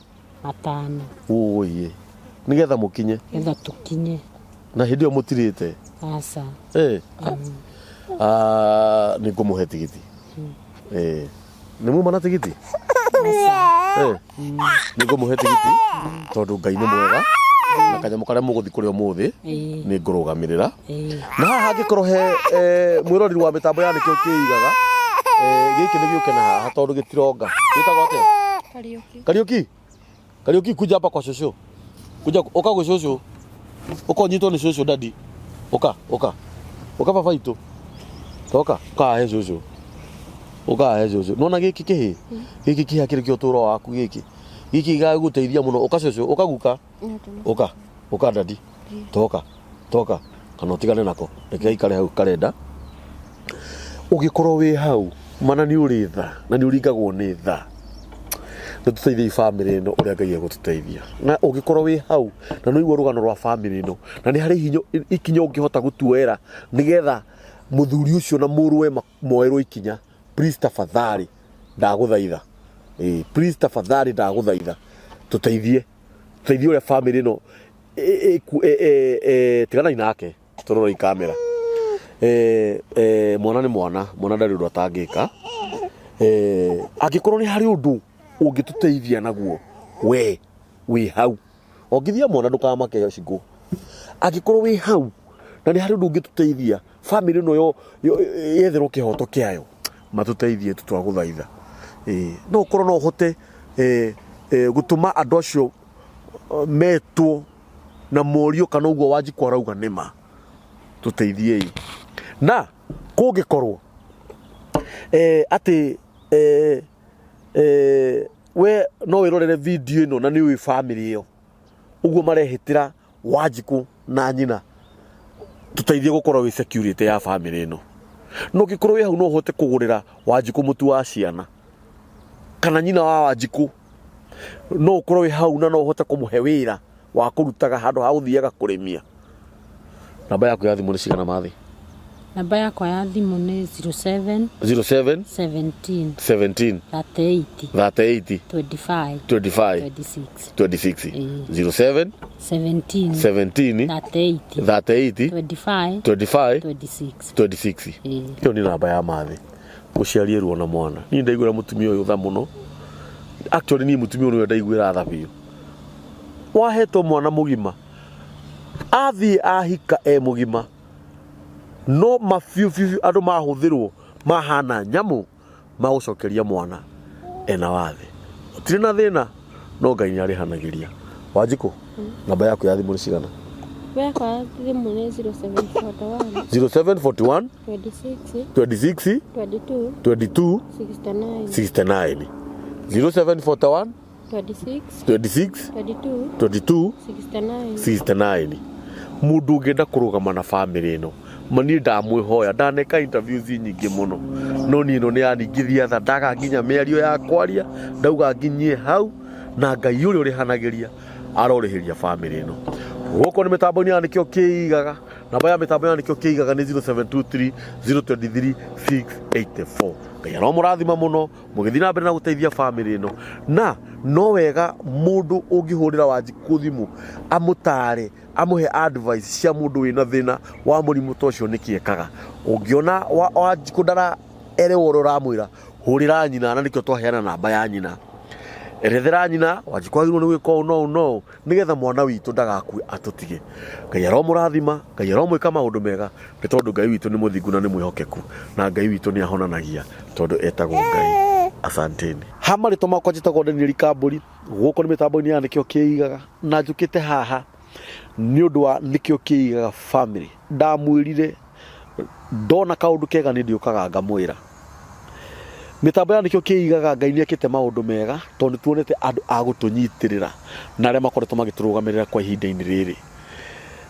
matano. Ũũi. Nĩgetha mũkinye. Nĩgetha tũkinye. Na hĩndĩ ĩyo mũtirĩte? Aca. Eh. Ah, nĩ ngũmũhe tigiti. Eh. Nĩ muma na tigiti? Eh, nĩ ngũmũhe tigiti tondũ Ngai nĩ mwega na kanyamũ karĩa mũgũthiĩ kũrĩa ũmũthĩ nĩ ngũrũgamĩrĩra. Na haha hangĩkorwo he mwĩroreri wa mĩtambo ya Nĩkĩo Kĩigaga, gĩkĩ nĩ gĩũke na haha tondũ gĩtironga. Gĩtagwo atĩa? Kariũki. Kariũki. Kariũki kuja hapa kwa shosho. Kuja uka gwĩ shosho. Uka ũnyitwo nĩ shosho daddy. Uka, uka. Uka baba itũ. Toka, uka he shosho. Uka he shosho. Nona gĩkĩ kĩhĩ? Gĩkĩ kĩhĩ akĩrĩ kĩo ũtũũro waku gĩkĩ. Gĩkĩ gĩgagũteithia mũno. Uka shosho, uka guka. Uka, uka daddy. Toka, toka. Kana ũtigane nako. Reke gaikare hau karenda. Ũngĩkorwo wĩ hau mana nĩ ũrĩ tha na nĩ ũringagwo nĩ tha nĩ tũteithiei bamĩrĩ ĩno ũrĩa Ngai egũtũteithia. Na ũngĩkorwo wĩ hau na nĩ ũraigua rũgano rwa bamĩrĩ ĩno na nĩ harĩ ikinya ũngĩhota gũtuoera nĩgetha mũthuri ũcio na mũrũwe moerwo ikinya, please tafadhali ndagũthaitha, ĩĩ please tafadhali ndagũthaitha tũteithie, tũteithie ũrĩa bamĩrĩ ĩno tiganai nake. Tũrorei kamera. Eh, eh, mwana nĩ mwana, mwana ndarĩ ũndũ atangĩka. Eh, angĩkorwo nĩ harĩ ũndũ ũngĩtũteithia naguo, we wĩ hau. Ongithia mwana ndũkamake cingũ. Angĩkorwo wĩ hau na nĩ harĩ ũndũ ũngĩtũteithia, bamĩrĩ ĩno yetherwo kĩhoto kĩayo, matũteithie tu twagũthaitha. Ĩĩ, no ũkorwo no ũhote gũtũma andũ acio metwo na morio kana ũguo Wanjikũ arauga nĩ ma, tũteithiei. Na kũngĩkorwo atĩ we no wĩrorere video ĩno na nĩ ũĩ bamĩrĩ ĩyo ũguo marehĩtĩra Wanjikũ na nyina, tũteithie gũkorwo wĩ security ya bamĩrĩ ĩno. Na ũngĩkorwo wĩ hau no ũhote kũgũrĩra Wanjikũ mũtu wa ciana kana nyina wa Wanjikũ no ũkorwo wĩ hau na no ũhote kũmũhe wĩra wa kũrutaga handũ ha gũthiaga kũrĩmia. Namba yaku ya thimũ nĩ cigana Mathi? Namba yakwa ya thimũ nĩ 07 07 17 17 38 38 25 25 26. 26. Ĩĩ. 07 17 17 38 38 25 25 26. 26. Ĩĩ. Ĩyo nĩ namba ya Mathi. Mũciari ruo na mwana. Niĩ ndaiguĩra mũtumia ũyũ tha mũno. Actually niĩ mũtumia ũyũ nĩwe ndaiguĩra tha biũ. Wahetwo mwana mũgima, athiĩ ahika e mũgima, no ma biũ biũ biũ andũ mahũthĩrwo mahana nyamũ magũcokeria mwana ena wathe. Gũtirĩ na thĩna, no Ngai nĩ arĩhanagĩria. Wanjikũ, namba yaku ya thimũ nĩ cigana? Yakwa ya thimũ nĩ 0741 0741 26 26 22 22 69. 69. 0741 26 26 22 22 69. 69. Mũndũ ũngĩenda kũrũgama na bamĩrĩ ĩno, ma niĩ ndamwĩhoya, ndaneka interviews nyingĩ mũno, no niĩ ĩno nĩ yaningithia tha, ndaga nginya mĩario ya kwaria, ndauga nginyie hau, na Ngai ũrĩa ũrĩhanagĩria arorĩhĩria bamĩrĩ ĩno. Gũkũ nĩ mĩtambo-inĩ ya Nĩkĩo Kĩigaga. Namba ya mĩtambo ya Nĩkĩo Kĩigaga nĩ 0723 023 684. Ngai aromũrathima mũno mũgĩthiĩ na mbere na gũteithia bamĩrĩ ĩno. Na no wega mũndũ ũngĩhũrĩra Wanjikũ thimũ amũtare, amũhe advice cia mũndũ wĩna thĩna wa mũrimũ ta ũcio nĩkĩ ekaga. Ũngĩona Wanjikũ ndara erewa ũrĩa ũramwĩra, hũrĩra nyina, na nĩkĩo twaheana namba ya nyina. Erethera nyina Wanjikũ agĩrĩirwo nĩ gwĩka ũũ na ũũ na ũũ nĩgetha mwana witũ ndagakue atũtige. Ngai aromũrathima, Ngai aromwĩka maũndũ mega, nĩ tondũ Ngai witũ nĩ mũthingu na nĩ mwĩhokeku, na Ngai witũ nĩ ahonanagia tondũ etagwo Ngai. Asanteni. Ha marĩtwa makwa njĩtagwo Daniel Kambũri, gũkũ nĩ mĩtambo-inĩ ya Nĩkĩo Kĩigaga, na njũkĩte haha nĩ ũndũ wa Nĩkĩo Kĩigaga family. Ndamwĩrire ndona kaũndũ kega nĩ ndĩũkaga ngamwĩra. Mĩtambo ya Nĩkĩo Kĩigaga Ngai nĩ ekĩte maũndũ mega tondũ nĩ tuonete andũ a gũtũnyitĩrĩra na arĩa makoretwo magĩtũrũgamĩrĩra kwa ihinda-inĩ rĩrĩ.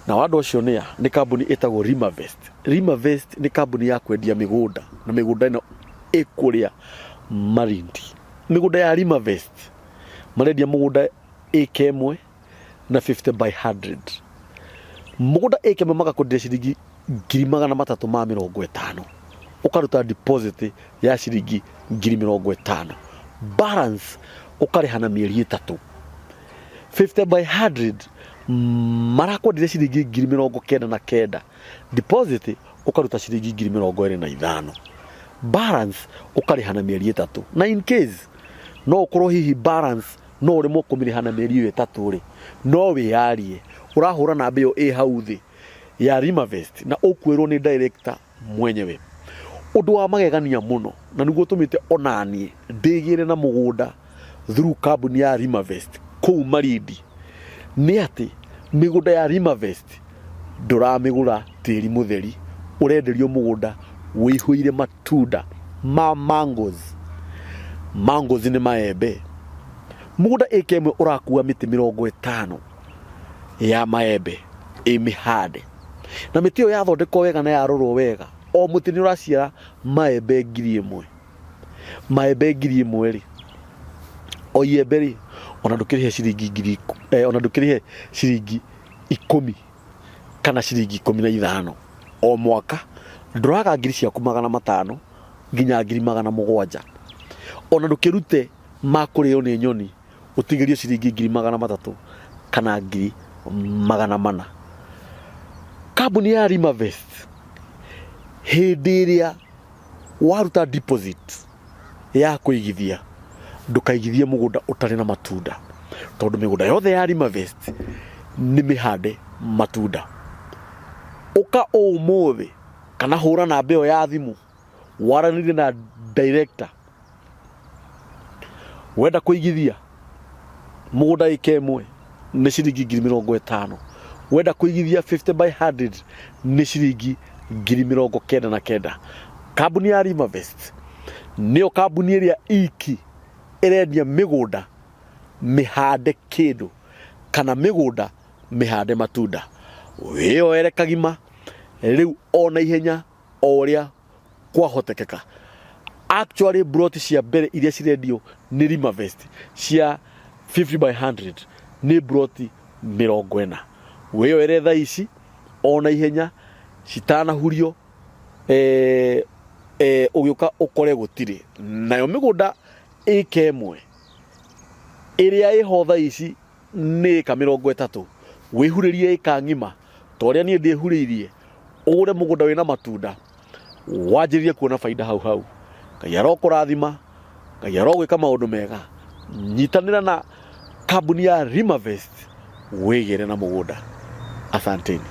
Nao andũ acio nĩa? Nĩ kambuni ĩtagwo Rimavest. Rimavest nĩ kambuni ya kwendia mĩgũnda na mĩgũnda ĩno ĩ kũrĩa Malindi. Mĩgũnda ya Rimavest marendia mũgũnda ĩka ĩmwe na 50 by 100. Mũgũnda ĩka ĩmwe magakwenderia ciringi 350,000. Ũkaruta deposit ya ciringi 50,000. Balance ũkarĩha na mĩeri ĩtatũ. 50 by 100 marakwenderia ciringi 99,000. Deposit ũkaruta ciringi 25,000. Balance ũkarĩha na mĩeri ĩtatũ. Na in case No ũkorwo hihi balance no ũremwo kũmĩrĩha na mĩeri ĩyo 3 rĩ, no wĩyarie. Ũrahũra namba ĩyo ĩ hau thĩ ya Rimavest na ũkwĩrwo nĩ director mwenyewe. Ũndũ wa magegania mũno na nĩguo ũtũmĩte onaniĩ ndĩgĩre na mũgũnda through kambuni ya Rimavest kũu Malindi nĩ atĩ mĩgũnda ya Rimavest ndũramĩgũra tĩri mũtheri, ũrenderio mũgũnda wĩihũire matunda ma mangoes. Mangoes nĩ maembe. Mũgũnda ĩka ĩmwe ũrakua mĩtĩ 50 ya maembe ĩmĩhande, na mĩtĩ ĩyo yathondekwo wega na yarorwo wega, o mũtĩ nĩ ũraciara maembe 1000. Maembe 1000 rĩ, o iembe rĩ, ona ndũkĩrĩhe ciringi ngiri, ona ndũkĩrĩhe ciringi 10 kana ciringi 15 o mwaka, ndũraga ngiri ciaku 500 nginya ngiri 700. Ona ndũkĩrute ma kũrĩo nĩ nyoni, ũtigĩrie ciringi 300,000 kana 400,000. Kambuni ya Rimavest hĩndĩ ĩrĩa waruta deposit ya kũigithia, ndũkaigithie mũgũnda ũtarĩ na matunda, tondũ mĩgũnda yothe ya Rimavest nĩ mĩhande matunda. Ũka ũmũthĩ kana hũra namba ĩyo ya thimũ waranĩrie na director. Wenda kũigithia mũgũnda ĩka ĩmwe nĩ ciringi 50,000, wenda kũigithia 50 by 100 nĩ ciringi 99,000. Kambuni ya Rimavest nĩyo kambuni ĩrĩa iki ĩrendia mĩgũnda mĩhande kĩndũ kana mĩgũnda mĩhande matunda. Wĩyoere kagima rĩu o na ihenya o ũrĩa kwahotekeka. Actually broti cia mbere iria cirendio nĩ Rimavest cia 50 by 100 nĩ broti 40. Wĩyoere thaa ici o na ihenya citanahurio, ũgĩũka ũkore gũtirĩ. Nayo mĩgũnda ĩka ĩmwe ĩrĩa ĩho thaa ici nĩ ĩka 30. Wĩhurĩrie ĩka ng'ima ta ũrĩa niĩ ndĩhurĩirie, ũgũre mũgũnda wĩna matunda, wanjĩrĩrie kuona baida hau hau. Ngai arokũrathima, Ngai arogwĩka maũndũ mega. Nyitanĩra na kambuni ya Rimavest wĩgĩre na mũgũnda. Asanteni.